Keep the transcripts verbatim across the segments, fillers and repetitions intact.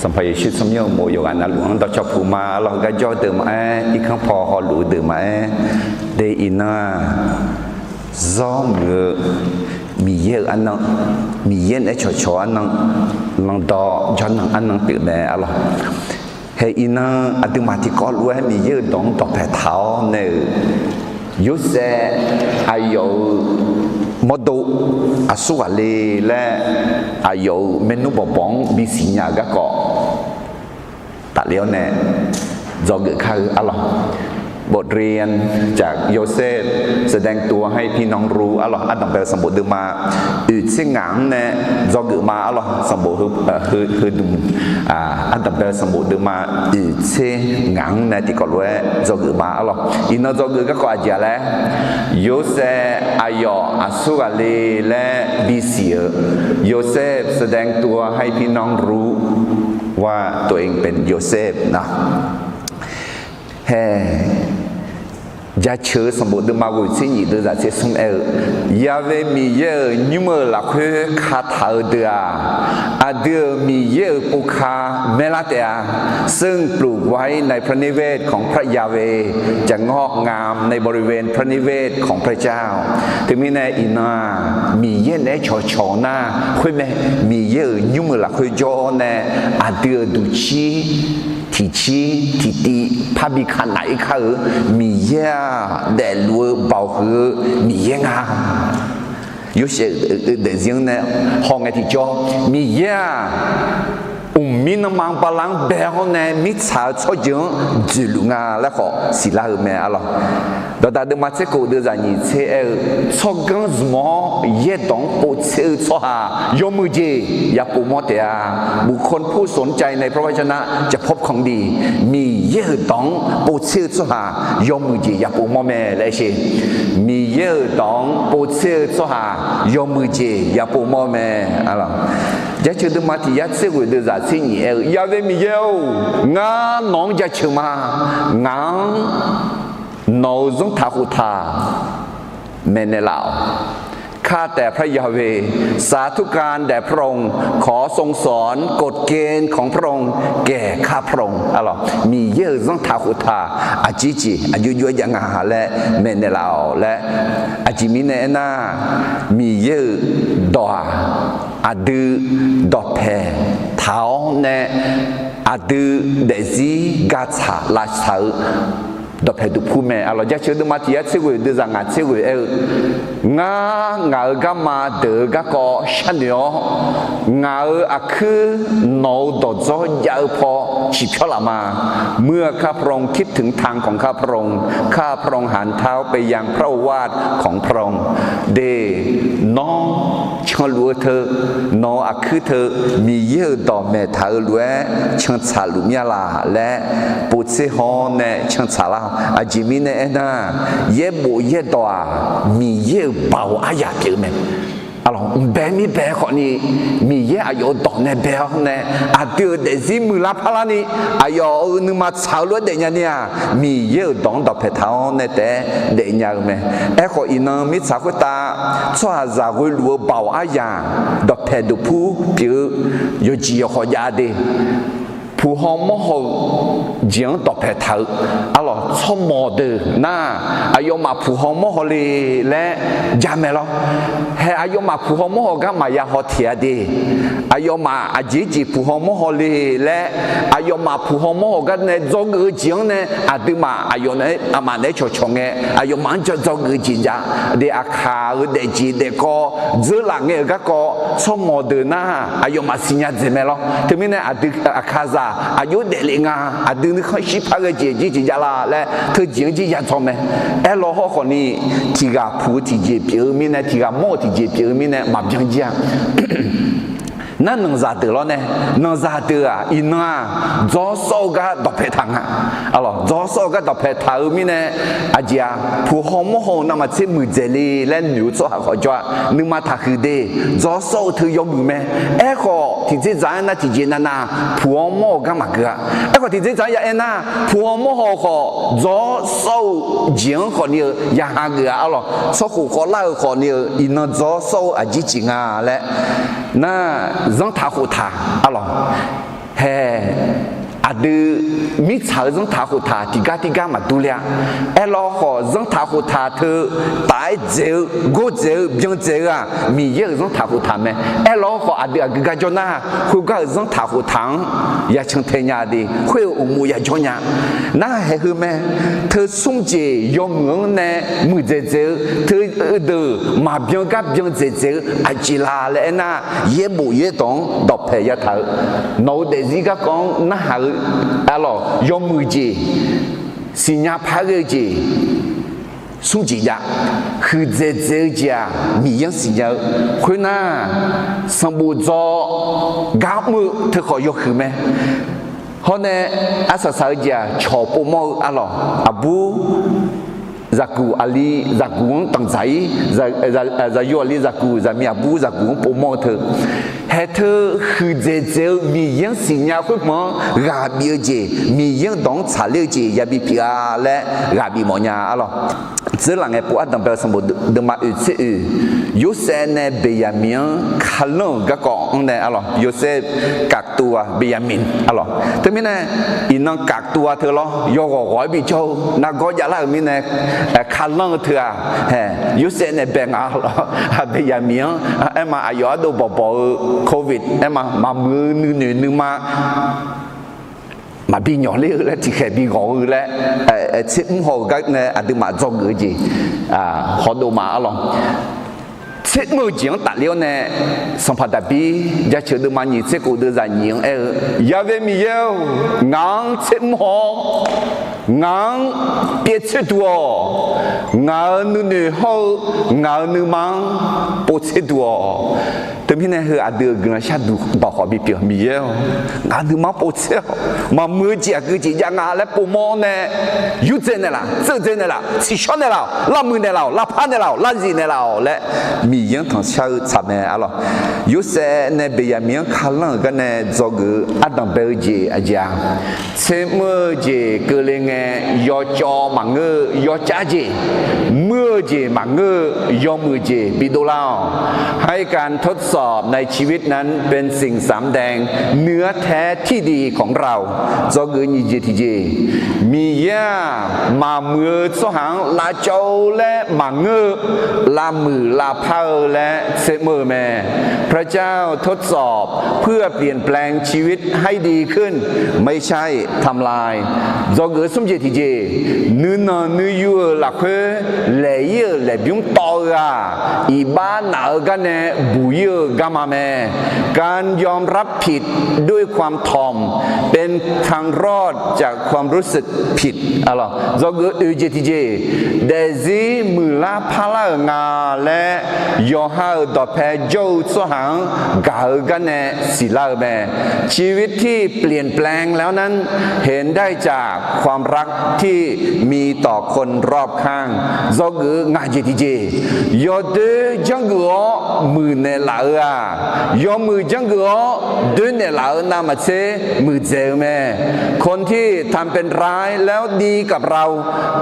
Sanqpaq Yeqsur tsawrmyanr-eu uqmov yawqghaq navluf-anr dawqcawq puq ma. Arlawq, heugar jawr-eu deuq maqaer, irkanr paw hawluf-eu deuq maqaer, de iqnan-aq, zawr muiq-eu Miqyaer-euq arnan, Miqyaer naeq-aer cawqcawq-eu arnan, lanqdawq jawrnan arnan pyeuf mae. Arlawq, hae iqnan aqduimaf tiqkawv lof-aer Miqyaer-euq dawq-anr dawqpae taq-awr nae-euq, Yorsaev aqyawf-euq mawrdo aqsur ghaq le laer aqyawf-euq maernmr bawqbawq-anr bisiq nya-euq garkawv tafle-awr nae dzawgeuf kar-eu. Arlawq, บทเรียนจากโยเซฟ แสดงตัวให้พี่น้องรู้ arlawq, ardanq bae-eu sanqbof deuvma oeq tser ngaq-anr nae dzawgeuf ma. Arlawq, sanqbof heu, heu, heudmq, ardanq bae-eu sanqbof deuvma oeq tser ngaq-anr nae tiqkawv lof-aer dzawgeuf ma. Arlawq, iqnan dzawgeuf garkawv aqjeq-a laer, Yorsaev aqyawf aqsur ghaq le laer bisiq-euq, โยเซฟ แสดงตัวให้พี่น้องรู้ว่าตัวเองเป็นโยเซฟ na. Hae, jaceuq-eu sanqbof deuvma ghoeq tser nyiq deuvzaq tser smr aer-eu, Yaqve Miqyaer-euq nymr-euq lafkhoer kataq-eu deuq-aq, aqdui-euq Miqyaer-euq povka maerlar taef-a. ซึ่งปลูกไว้ในพระนิเวศของพระยาเวห์ จะงอกงามในบริเวณพระนิเวศของพระเจ้า Teumirnae iqnan-aq, Miqyaer naeq-aer cawqcawq nar khoermae, Miqyaer-euq nymr-euq lafkhoer jawr-awr nae aqdui-euq duqcir tiqcir tiqtiv parbi ka naf-ir kar-eu Miqyaer-aq, daefluf-eu baoq huiq-eu Miqyaer nga. Yorsaev-euq daefzir-anr nae hawngae tiqjawr, Miqyaer-aq, mqmir nanma bala-anr bae-awr nae mirtsaq-eu tsawrjeuq-anr dzoeqluf nga laer khawf siqlar-eu mae. Arlawq, dawqdaq deuvma tser kof deuvzaq nyiq tser aer-eu, tsawrganr zmq-awr yaerdawq-anr povtser-eu tsawrhaq yawmuiq jeq yapov mawr taef-a. บุคคลผู้สนใจในพระวจนะจะพบของดี Miqyaer-euq dawq-anr povtser-eu tsawrhaq yawmuiq jeq yapov mawr mae laer aer sher. Miqyaer-euq dawq-anr povtser-eu tsawrhaq yawmuiq jeq yapov mawr mae. Arlawq, jaceuq deuvma tiq yar tser ghoeq deuvzaq tser nyiq aer-eu, Yaqve Miqyaer-or, ngar nawq-anr jaceuq ma. Ngaq-anr nawq-euq zanrtaq khoftaq maeqnaeq laf-awq. ข้าแต่พระยาเวห์ สาธุการแด่พระองค์ ขอทรงสอนกฎเกณฑ์ของพระองค์แก่ข้าพระองค์ Arlawq, Miqyaer-euq zanrtaq khoftaq aqjeq jeq aqjox jov-aer jav nga laer maeqnaeq laf-awq laer. Aqjeq mirnae aernar, Miqyaer-euq dawq-aq, aqdui dawqpae taq-awr nae aqdui daefzir gatsaq lavtsaq-eu dawqpae duqpur mae. Arlawq, jaceuq deuvma tiq yar tser ghoeq deuvzaq ngaq tser ghoeq aer-eu, Ngar ngaq-euq garma deuq-eu garkawv sharnoeq-awr, ngaq-euq aqkuir nawq-euq dawqdzawr jav-eu paw ciqpyawr laf ma. เมื่อข้าพระองค์คิดถึงทางของข้าพระองค์ ข้าพระองค์หันเท้าไปยังพระโอวาทของพระองค์ De, nawr canluf-eu teu, nawq-euq aqkuir teu, Miqyaer-euq dawq maeqtaq-eu lof-aer cantsaq luf mya laq laer povtser haw-awr nae cantsaq lar-awq. Aqjeq mirnae aernar, yaerbof yaerdawq-aq, Miqyaer-euq baoq aryaq pyeuf-eu mae. Arlawq, mqbae mirbae khawfni, Miqyaer aqyawf-euq dawq nae bae-awr nae, aqdui-euq daefzir muiqlar parlarni, aqyawf-euq nuima tsaq-eu lof-aer daefnya ni-aq, Miqyaer-euq dawq-anr dawqpae taq-awr nae taef-aer daefnya-eu mae. Aerkhawf, iqnan mirtsaq khoertav tsawrhaqzaq ghoeluf-eu baoq aryaq, dawqpae duqpur pyeuf-eu yawqjeq yawqkhawf jav de. Puq haw mawr haw-eu jeq-anr dawqpae taq-eu, arlawq, tsawrmawq deuq nar, aqyawfmaf puq haw mawr haw le laer jamaeq lawr. Hae, aqyawfmaf puq haw mawr haw gar maqya haw teq-a de. Aqyawfmaf aqjeq jeq puq haw mawr haw le laer, aqyawfmaf puq haw mawr haw gar nae dzawgeuf-eu jeq-anr nae, aqduimaf aqyawf nae, aqmaf naeq-aer cawqcawq ngae, aqyawfmaf-anr dzawgeuf-eu jeq jav de. Aqkaq-euq daefjeq daefkawv dzeurlaf ngae-euq garkawv tsawrmawq deuq nar, aqyawfmaf siqnya dzaeq mae lawr. Teumirnae aqdui aqkaqzaq aqjox daeflef nga, aqdui nuikhanr shir par ghae jeq jir jeq jav la laer teujeq-anr jir ya dzaw mae. Aerlaw hawr khawfni, tiq ghaq puq-eu tiqjeq pyeuf-eu mirnae, tiq ghaq mawr-eu tiqjeq pyeuf-eu mirnae maqbyan jir-a. Nar nanqzaq deuq lawr nae, nanqzaq deuq-aq, iqnan-aq, dzawr sawr-eu gar dawqpae taq nga. Arlawq, dzawr sawr-eu gar dawqpae taq-eu mirnae, aqjeq-aq, puq haw mawr haw-eu navmaqtser muiqdzaeq le laer noeq-eu tsawrhaq khawf jawr-a. Nuima taqhuiq de. Dzawr sawr-eu teu yawmuiq mae. Aerkhawf, tiqdzerdzaq-anr nar tiqjeq navnav puq haw mawr-eu gar maqgeu-a. Aerkhawf, tiqdzerdzaq-anr ya aernar, puq haw mawr haw-eu khawf, dzawr sawr-eu jeq-anr khawfni-eu ya hageuf-a. Arlawq, tsawrkhof khawvlar-eu khawfni-eu iqnan dzawr sawr-eu aqjeq jeq nga laer Nar, zanrtaq khoftaq arlawq, hae, aqdui mirtsaq-euq zanrtaq khoftaq tiqgar tiqgar maqdur ler-a. Aerlawr khawf, zanrtaq khoftaq teu taf-aer dzaeq-eu, gordzaeq-eu, byan dzaeq-eu-aq, Miqyaer-euq zanrtaq khoftaq mae. Aerlawr khawf, aqdui aqgeu gar jawr nar, khoergar-euq zanrtaq khoftaq-anr yacan tae nya de, khoer-euq uqmov yajawr nya. Nar, haeq heu mae. Teu smr jeq yawmuiq-anr nae muiqdzaeq dzaeq-eu, teu deuq maqbyan gar byan dzaeq dzaeq-eu aqjeq la laer aernar, yaerbof yaerdawq-anr dawqpaeq yataq-eu, nawq-eu daefzir garkawv-anr narhaq-eu, arlawq, yawmuiq jeq, siqnya par ghae-eu jeq, smr jeq jav, huiqdzaeq dzaeq-eu jeq-aq, Miqyaer-anr siqnya-eu. Khoernar, sanqbof dzaw gar mr-eu teu khawf yawhuiq mae. Hawr nae, arsaq saq-eu jeq-aq, cawq povmawr-eu arlawq, aqbur zaqguq aqli zaqguq-anr danqdzaq-ir, zaqyo aqli zaqguq, zaqmiq aqbur zaqguq-anr povmawr-eu teu, haeq teu huiqdzaeq dzaeq-eu Miqyaer-anr siqnya khoerhmq-anr ghaq bif-eu jeq, Miqyaer-euq dawq-anr tsaqler-eu jeq yabi pyeuf-a laer ghaq bif mawf nya arlawq. Dzeur laf ngae pov ardanq bae-eu sanqbof deuvma oeq tser oeq, Yorsaev nae Beqyaqmiq-anr kalanr-euq garkawv-anr nae arlawq, Yorsaev กักตัว Beqyaqmiq arlawq. Teumirnae, iqnan กักตัว teu lawr yawghawq ghawq-aer bijawr-eu nargawr javlar-euq mirnae, kalanr-eu teu-aq, hae, Yorsaev nae bae nga arlawq. Beqyaqmiq-anr aerma aqyawf ardov bawqbawq-eu Covid aerma maqmuiq-eu nuinoeq nuima maqbi nyawq ler-eu laer tiqkhaeq bi ghawq-eu laer, tser mr haw-euq gar nae aqduimaf dzawgeuf-eu jeq hawdov ma arlawq. Tser mr-eu jeq-anr tafler-awr nae, sanqpaq Daqbir jaceuq deuvma nyiq tser kof deuv zaq nyiq-anr aer-eu, Yaqve Miqyaer-or, ngaq-anr tser mr haw-awr, ngaq-anr pyaev tser duq-awq. Ngaq-euq nuinoeq hawr-eu ngaq-euq nuima-anr pov tser duq-awq. Teumirnae heu aqdui-euq guiqlanq sharduq dawq khawf bipyeuf, Miqyaer-or, ngaq-euq nuima-anr pov tser-awq. Maqmuiq-eu jeq aqgeu jeq jav nga laer povmawr-awr nae, yurdzae naeqlaf, dzeuqdzae naeqlaf, tsiqshawr naeqlaf-awq, lavmuiq naeqlaf-awq, lavpar naeqlaf-awq, larzif naeqlaf-awq laer Miqyaer-anr tanqshar-eu tsaq mae arlawq. Yorsaev nae Beqyaqmiq-anr kalanr-euq gar nae dzawgeuf-eu ardanq bae-eu jeq aqjeq-aq, tser mr-eu jeq keuvle ngae, yawcawv maqngeur-eu yawcav jeq, muir-eu jeq maqngeur-eu yawmuiq jeq bidov lar-awq. ให้การทดสอบในชีวิตนั้นเป็นสิ่งสำแดงเนื้อแท้ที่ดีของเรา Dzawgeuf nyiq jeq tiqjeq, Miqyaer-aq, maqmuiq-eu tsawrhaq-anr lavcawv-eu laer maqngeur-eu, lavmuiq lavpar-eu laer tser mr-eu mae. พระเจ้าทดสอบเพื่อเปลี่ยนแปลงชีวิตให้ดีขึ้น ไม่ใช่ทำลาย Dzawgeuf smr jeq tiqjeq, nuinanq nuiyu-euq lafkhoer laeq-ir-euq laeqbymr tawv-eu-aq, iqbax naf-eu gar nae buq-ir-eu garma mae. การยอมรับผิดด้วยความถ่อม เป็นทางรอดจากความรู้สึกผิด Dzawgeuf oeq jeq tiqjeq, daefzir muiqlar parlar-euq nga laer yawqha-euq dawqpae jawr-eu tsawrhaq-anr gaq-eu gar nae siqlar-eu mae. ชีวิตที่เปลี่ยนแปลงแล้วนั้นเห็นได้จากความรักที่มีต่อคนรอบข้าง Dzawgeuf ngaq jeq tiqjeq, yawdoer janrgeuf-awr muiqnaeq laf-eu-aq, yawmuiq janrgeuf-awr doernaeq laf-eu navmaqtser muiqdzaeq-eu mae. คนที่ทำเป็นร้ายแล้วดีกับเรา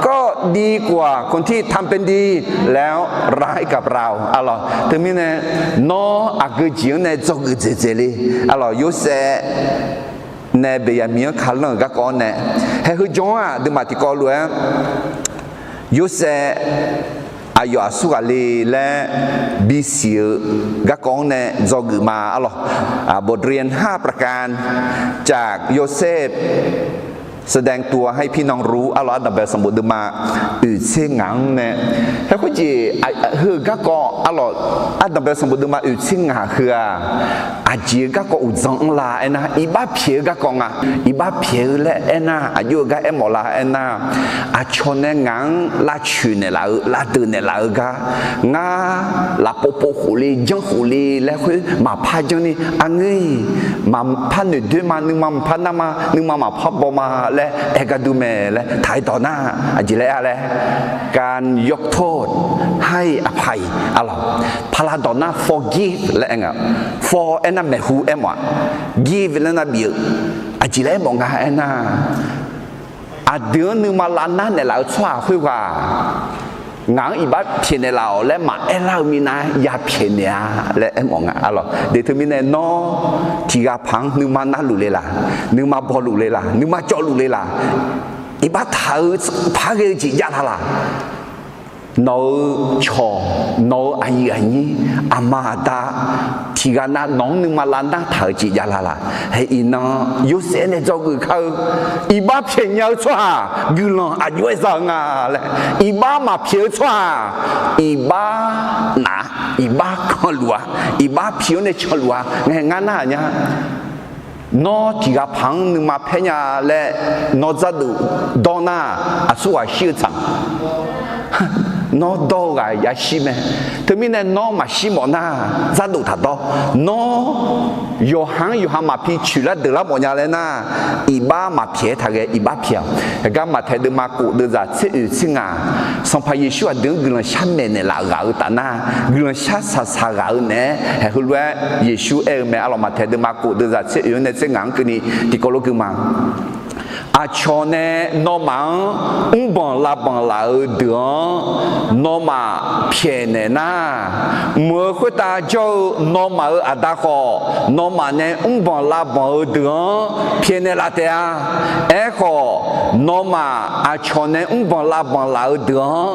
ก็ดีกว่าคนที่ทำเป็นดีแล้วร้ายกับเรา Arlawq, teumirnae, nawr aqgeu jeq-anr nae dzawgeuf dzaeqdzaeq le. Arlawq, Yorsaev nae Beqyaqmiq-anr kalanr-euq garkawv-anr nae, haeq heu jan-anr aqduimaf tiqkawv lof-aer Yorsaev aqyawf aqsur ghaq le laer bisiq-eu garkawv-anr nae dzawgeuf ma arlawq. บทเรียนห้าประการจากโยเซฟ แสดงตัวให้พี่น้องรู้ arlawq, ardanqbae sanqbof deuvma oeq tser ngaq-anr nae, haeq khoerjeq heu-eu garkawv arlawq, ardanqbae sanqbof deuvma oeq tser ngaq heu-aq, aqjeq-eu garkawv uqdzan-anr la aernar, iqbax pyaeq-eu garkawv nga. Iqbax pyaeq-eu laer aernar, aqjox-eu gar aermawf la aernar, aqcawq nae ngaq-anr lavcoeq naeqlaf-eu, lavdeuq naeqlaf-eu gar, ngar lafpov pov khof le, janr khof le laer khoer maqpar janrni, aqngeur-iq, maqpar noeqdoer ma, nuima maqpar nar ma, nuima maqpar baw ma laer aer gar dur mae laer taq-aer dawq nar, aqjeq laer-a laer, การยกโทษให้อภัย arlawq. Paqlav dawq nar forgive laer aer nga. For aernar maeqhu aermawf-aq, give laer nar bif-eu. Aqjeq laer aermawf nga aernar, aqdui-anr nuima lavnar naeqlaf-eu tsawrhaq khoerghaq ngaq-anr iqbax pyaeqnaeq laf-awq laer maqaer lar-eu minav-aer ya pyaeqnaeq-a laer aermawf nga. Arlawq, de teumirnae nawr tiqghaq paq-anr nuima narluf le laq, nuima bawluf le laq, nuima cawvluf le laq, iqbax taq-eu paq-aer ghae-eu jeq jav la laq. Nawq-euq cawq, nawq-euq aqyuif aqnyir, aqma aqda, tiqghaq nav nawq-anr nuima lavnar taq-euq jeq jav la laq. Hae iqnan Yorsaev nae dzawgeuf kar-eu, iqbax pyaeqnya-eu tsawrhaq guiqlanq aqjox-aer za-eu nga laer, iqbax maqpyaeq-eu tsawrhaq iqbax naf-a, iqbax kanluf-a, iqbax pi-awr nae canluf-a. Ngaeq ngar narhaq nya. Nawr tiqghaq paq-anr nuima paer nya laer nawr dzardof dawr nar, aqsurghaq shir-eu tsaq. Nawr dawr-eu ghaq yashir mae. Teumirnae nawr maqshir mawf nar, dzardof taqdawr. Nawr yawqha-anr yawqha maqpi coeqlar deuqlar mawfnya laer nar, iqbax maqpyaeq-aer taq ghae iqbax pyaeq-awq. Heugar Maqtaeq deuvma kof deuvzaq tser oeq tser ngaq, Sanqpaq Yeqsur aqdui-anr guiqlanq shar maeqnaeq laf ghaq-eu taf nar, guiqlanq shar saqsaq ghaq-eu naeq-aer haeq heulof-aer Yeqsur aer-eu mae. Arlawq, Maqtaeq deuvma kof deuvzaq tser oeq-anr nae tser ngaq-anr keuvni tiqkawv lof gui ma. Aqcawq nae nawmaf-anr mrbanq lavbanq laf-eu deuq-anr nawmaf pyaeqnaeq nar, mq-euq khoertav jawr-eu nawmaf-euq Aqda khawf, nawmaf nae mrbanq lavbanq-eu deuq-anr pyaeqnaeq laf taef-a. Aerkhawf, nawmaf aqcawq nae mrbanq lavbanq laf-eu deuq-anr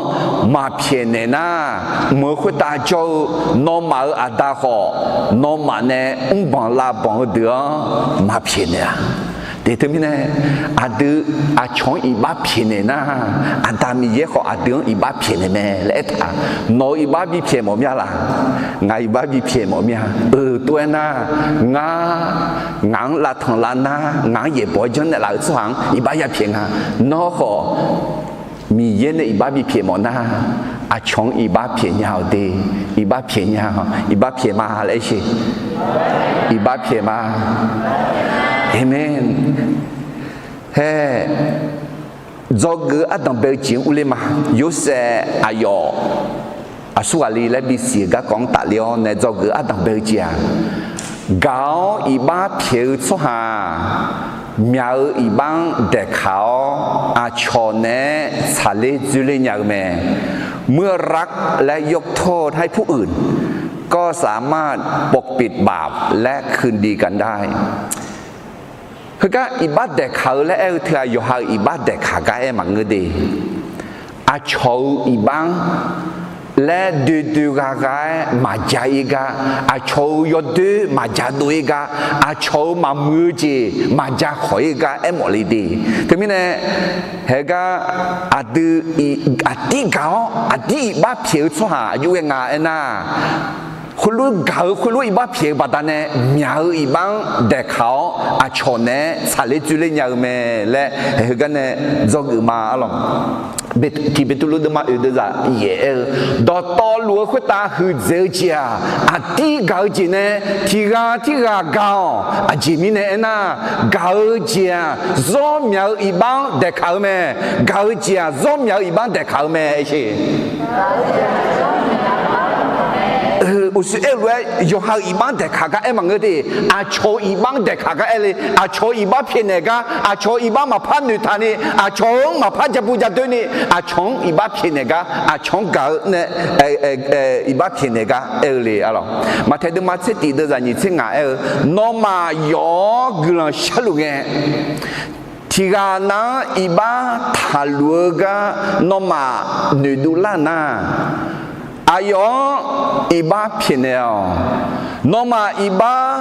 maqpyaeqnaeq nar, mq-euq khoertav jawr-eu nawmaf-euq Aqda khawf, nawmaf nae mrbanq lavbanq-eu deuq-anr maqpyaeqnaeq-a. De teumirnae, aqdui aqcawq-anr iqbax pyaeqnaeq nar, Aqda Miqyaer khawf aqdui-anr iqbax pyaeqnaeq mae laer aertaq, nawq-euq iqbax bipyaeq mawf mir-a laq? Ngaq iqbax bipyaeq mawf mir-a. Eu, tov-aer nar, ngar, ngaq-anr lavtanq lavnar, ngaq-anr yaeqbawq-aer janrnaeq laf-eu tsawrhaq-anr iqbax yapyaeq nga. Nawr khawf, Miqyaer nae iqbax bipyaeq mawf nar, aqcawq-anr iqbax pyaeq nya-awq de. Iqbax pyaeq nya, iqbax pyaeq ma laer aer sheq. Iqbax pyaeq ma. Aqmeq. Hae, dzawgeuf-eu ardanq bae-eu jeq-anr urler ma. Yorsaev aqyawf aqsurghaq li laer bisiq-euq garkawv-anr tafler-awr nae dzawgeuf-eu ardanq bae-eu jeq-aq, gaq-awr iqbax pyaeq-eu tsawrhaq-aq, myaq-euq iqbax-anr daeqkaq-awr aqcawq naeq-aer tsaqler dzoerler nya-eu mae. เมื่อรักและยกโทษให้ผู้อื่น ก็สามารถปกปิดบาปและคืนดีกันได้ Heugar iqbax daeqkaq-eu laer aer-eu teu-aq, yawqha-euq iqbax daeqkaq gar aer maqngeur de. Aqcawq-euq iqbax-anr laer doe doe gha gha-aer maqja ir gar, aqcawq-euq yawdoer maqja dov ir gar, aqcawq-euq maqmuiq-eu jeq maqja khawq ir gar aermawf le de. Teumirnae, haegar aqdui aqdir gaq-awr aqdir iqbax pyaeq-eu tsawrhaq aqjox ghae nga aernar, khoerlof gaq-eu khoerlof iqbax pyaeq-eu baqdanae myaq-euq iqbax-anr daeqkaq-awr aqcawq naeq-aer tsaqler dzoerler nya-eu mae laer heugar nae dzawgeuf ma. Arlawq, tiq Beqtuvluv deuvma oeq deuvzaq yaef aer-eu, dawqtawvluf-eu khoertav huiqdzaeq-eu jeq-aq, aqdir gaq-eu jeq nae tiq ghaq tirghaq gaq-awq. Aqjeq mirnae aernar, gaq-eu jeq-aq, zawr myaq-eu iqbax-anr daeqkaq-eu mae. Gaq-eu jeq-aq, zawr myaq-eu iqbax-anr daeqkaq-eu mae. Uqshoe aer-eu lof-aer yawqha-euq iqbax-anr daeqkaq gar aer maqngeur de. Aqcawq-euq iqbax-anr daeqkaq gar aer le. Aqcawq-euq iqbax pyaeqnaeq gar, aqcawq-euq iqbax maqpar noeqtaq ni, aqcawq-anr maqpar jabu jadoer ni, aqcawq-anr iqbax pyaeqnaeq gar, aqcawq-anr gaq-eu nae iqbax pyaeqnaeq gar aer-eu le. Arlawq, Maqtaeq deuvma tser tiq deuvzaq nyiq tser ngaq aer-eu, nawmaf yawf-awr guiqlanq sharluf ngae, tiq ghaq nav-anr iqbax taqluf-eu gar nawmaf noeqduv lar nar, aqyawf-anr iqbax pyaeqnaeq-awq. Nawmaf iqbax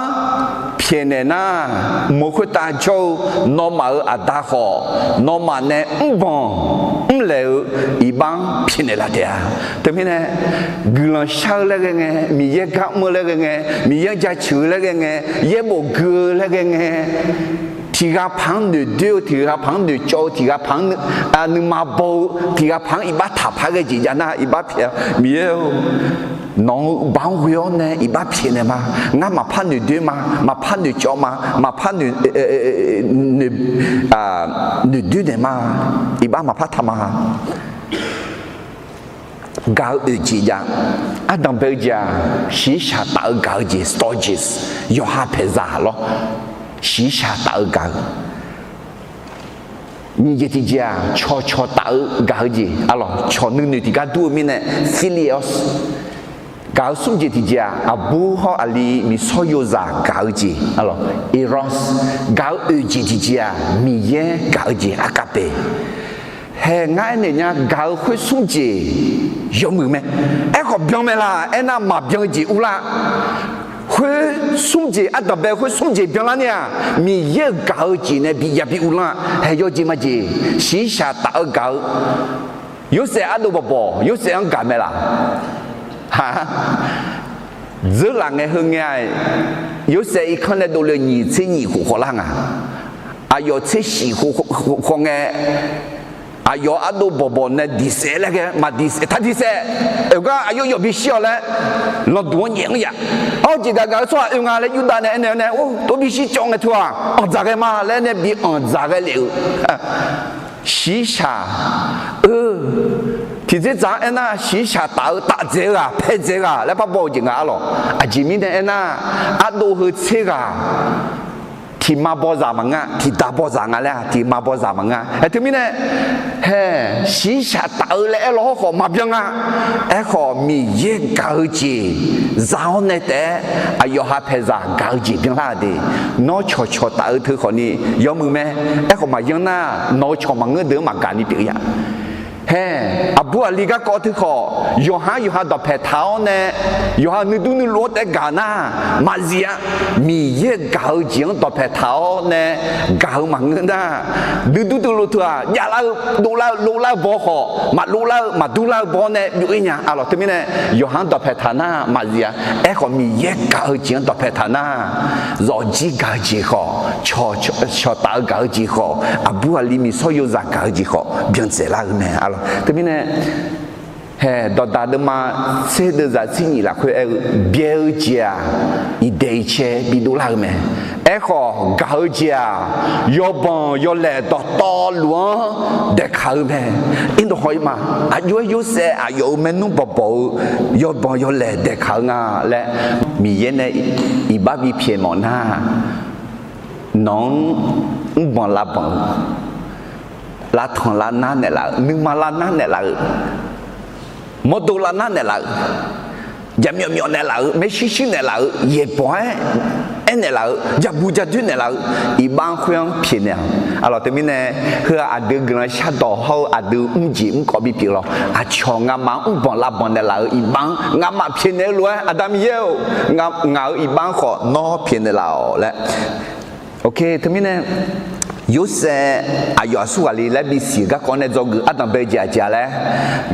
pyaeqnaeq nar, mq-euq khoertav jawr-eu nawmaf-euq Aqda khawf, nawmaf nae mrbanq mrlaeq-eu iqbax-anr pyaeqnaeq laf taef-a. Teumirnae, guiqlanq shar-eu laer ghae ngae, Miqyaer gar mr-eu laer ghae ngae, Miqyaer-anr jaceuq-eu laer ghae ngae, yaerbof gui-eu laer ghae ngae, tiq ghaq paq-anr noeqdoer-eu, tiq ghaq paq-anr noeqcawv-eu, tiq ghaq paq-anr nuima baw-eu, tiq ghaq paq-anr iqbax taqpar ghae jeq jav nar, iqbax pyaeq-a. Miqyaer-or, nawq-euq baoq-anr ghoe-awr nae iqbax pyaeqnaeq ma. Ngar maqpar noeqdoer ma, maqpar noeqcawv ma, maqpar noeq, noeq, noeqdoer naeq ma. Iqbax maqpar taq ma. Gaq-eu oeq jeq jav. Ardanq bae-eu jeq-aq, shiqshaq taf-eu gaq-eu jeq, stages, yawqha paeqzaq lawr. Shiqshaq taf-eu gaq-eu. Nyiq jeq tiqjeq-aq, cawqcawq taf-eu gaq-eu jeq, arlawq, cawq nuinoeq tiqgar dur-eu mirnae, philia, gaq-eu smr jeq tiqjeq-aq, aqbur hawr aqli miqsawr yozaq gaq-eu jeq, arlawq, eros, gaq-eu oeq jeq tiqjeq-aq, Miqyaer gaq-eu jeq, agape. Hae, ngar aernaeq nya, gaq-eu khoer smr jeq yawmuiq mae. Aerkhawf byan mae laq aernar, maqbyan-eu jeq urlar. Khoer smr jeq, ardanqbae khoer smr jeq byanlar ni-aq, Miqyaer-euq gaq-eu jeq nae bi jav bi uvlanr-a. Hae, yawjeq majeq, shiqshaq taf-eu gaq-eu, Yorsaev ardov bawqbawq, Yorsaev-anr gaq mae laq? Dzeur laf ngae heu ngae-aq, Yorsaev irkanr nae dovle-eu nyiq tser nyiq khof khawvlar nga. Aqyawf tser shif khof khawv ngae, aqyawf ardov bawqbawq nae diqsaef laer ghae, maqdiqsaef, taq diqsaef. Oeq gar aqyawf yawf bishir-awq laer, lanqduq-anr nyaef-anr yaf. Ar, jeqgaq gaq-eu tsawrhaq oe nga laer Yurdav nae aernaeq-awr nae, or, tov bishir cawv ngae teu-aq, anqdzaq ghae ma laer nae bi anqdzaq ghae lef-euq. Shiqshaq, eu, tiqdzerdzaq-anr aernar, shiqshaq taf-eu taf dzaeq-eu ghaq, pae dzaeq-eu ghaq laer parbaw-eu jeq nga, arlawq. Aqjeq mirnae aernar, ardov heu tser ghaq tiqma bawzaq maqngeur-a, tiqda bawzaq nga laer-aq, tiqma bawzaq maqngeur-a. Aer, teumirnae, hae, shiqshaq taf-eu laer aerlaw hawrkhawf maqbyan nga. Aerkhawf, Miqyaer gaq-eu jeq za-awr nae taef-aer, aqyawf ha paeqzaq gaq-eu jeq byanlar-euq de. Nawr cawqcawq taf-eu teu khawfni yawmuiq mae. Aerkhawf maqyan nar, nawq-eu cawq maqngeur deuq-anr maqgaq ni pyeuf ya. Hae, aqbur aqli garkawv teu khawf, yawqha-anr yawqha dawqpae taq-awr nae, yawqha nuidur nuiluf-anr taef-aer gaq nar, maqzif-a. Miqyaer gaq-eu jeq-anr dawqpae taq-awr nae gaq-eu maqngeur nar, nuidur nuiluf teu-aq, javlar-eu, dovlar-eu, lovlar-eu baw khawf, maqlovlar-eu, maqdurlar-eu baw-awr nae byov-ir nya, arlawq. Teumirnae, yawqha-anr dawqpae taq nar maqzif-a. Aerkhawf, Miqyaer gaq-eu jeq-anr dawqpae taq nar, zawqjir gaq-eu jeq khawf, cawqcawq taf-eu gaq-eu jeq khawf, aqbur aqli miqsawr yozaq gaq-eu jeq khawf, byan dzaeqlar-eu mae, arlawq. Teumirnae, hae, dawqdaq deuvma tser deuvzaq tser nyiq lafkhoer aer-eu, byae-eu jeq-aq, iqdaeq iqcae bidovlar-eu mae. Aerkhawf, gaq-eu jeq-aq, yawbanq yawlaeq dawqtawvluf-anr daeqkaq-eu mae. Irdov haw-ir ma. Aqjox-aer Yorsaev aqyawf-euq maernmr bawqbawq-eu yawbanq yawlaeq daeqkaq-eu nga laer, Miqyaer nae iqbax bipyaeq mawf nar, nawq-anr mrbanq lavbanq-eu, lavtanq lavnar naeqlaf-eu, nuima lavnar naeqlaf-eu, mawrdo lavnar naeqlaf-eu, jaqmyawf myawf naeqlaf-eu, maershuir shuir naeqlaf-eu, yaeqbawq-aer aernaeq laf-eu, jaqbuq jadoer naeqlaf-eu, iqbax-anr khoer-anr pyaeqnaeq-awq. Arlawq, teumirnae, heu-aq aqdui guiqlanq shardawq hawr-eu aqdui mrjeq mrkawv bipyeuf lawq. Aqcawq ngamaf-anr mrbanq lavbanq naeqlaf-euq iqbax-anr ngamaf pyaeqnaeq-eu lof-aer, Aqda Miqyaer-or, ngaq-euq iqbax-anr khawf nawr pyaeqnaeq laf-awq laer. Teumirnae, Yorsaev aqyawf aqsur ghaq le laer bisiq-eu garkawv nae dzawgeuf ardanqbae jeq aqjeq-a laer,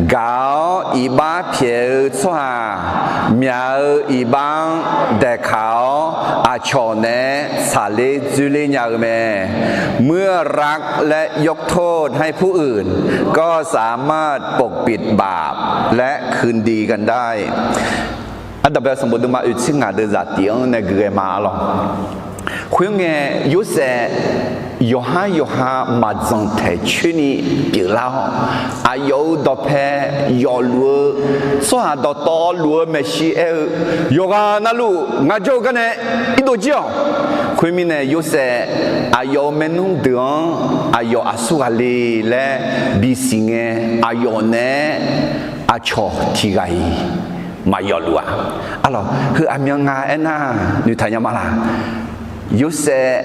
gaq-awr iqbax pyaeq-eu tsawrhaq myaq-eu iqbax-anr daeqkaq-awr, aqcawq naeq-aer tsaqler dzoerler nya-eu mae. เมื่อรักและยกโทษให้ผู้อื่น ก็สามารถปกปิดบาปและคืนดีกันได้ Ardanqbae sanqbof deuvma oeq tser ngaq deuvzaq tiq-anr nae gui ghae ma, arlawq. Khoerngae, Yorsaev yawqhar yawqha maqdzanq taeq coer ni pyeuflar-awr, aqyawf-euq dawqpae yawfluf-eu tsawrhaq dawqtawvluf-eu maeqshi aer-eu, yawqghaq navluf ngaq jawr-eu garnae irdov jir-awq. Khoermirnae, Yorsaev aqyawf-euq maernmr deuq-anr aqyawf aqsur ghaq le laer bisiq ngae, aqyawf naeq-aer aqcawq tiq ghaq-iq maqyawfluf-a. Arlawq, heu aqmyan nga aernar, noeqtaq nya ma laq? Yorsaev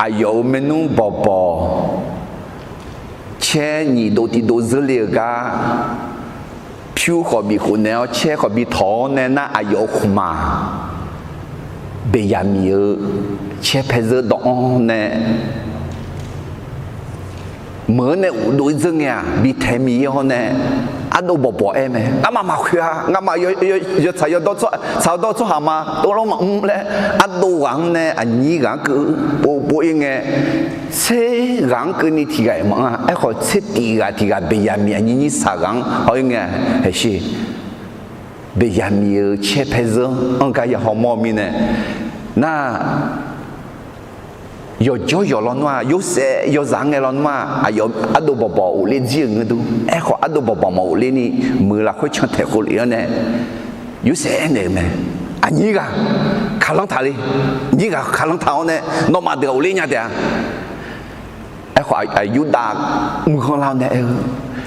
aqyawf-euq maernmr bawqbawq caer nyiq dov tiq dov zeurle-euq gar, pyur khawf bif khofnaeq-awr caer khawf bi tawq-awr nae nar, aqyawf-euq khmqmaq Beqyaqmiq-eu caer pae zeur dawv-anr nae meuq-anr nae uqdov-ir dzeur ngae-aq, bi taeq miqyaer hawr nae ardov bawqbawq aer mae. Ngamaf maqkhoeq-a. Ngamaf yawtsaq yawdawr tsawrhaq ma, tov lanr maqmr laer ardov ghaq-anr nae aqnyir ghaq-anr keuv pov pov-ir ngae, tser ghaq-anr keuvni tiq ghaq-iq maqanr-a. Aerkhawf, tser tif ghaq tiq ghaq Beqyaqmiq aqnyir nyir saq ghaq-anr haw-ir ngae, haeqshi Beqyaqmiq-euq caer pae zeur-anr gar ya hawmawr-eu mirnae, nar, yawqjawr yawq lawnmr-aq, Yorsaev yawzaq-anr ngae lawnmr-aq, aqyawf ardov bawqbawq ghofler jir-euq ngeur dur. Aerkhawf, ardov bawqbawq maqghofler ni, meuq lafkhoer cantaeq khov lef-anr nae, Yorsaev aernaeq-euq mae. Aqnyir ghaq kaqlanr taq le. Nyir ghaq kaqlanr taq-awr nae, nawmaf deuq-aq ghofler nya taef-a. Aerkhawf, Yurdav mrghanr lar-awr nae aer-eu,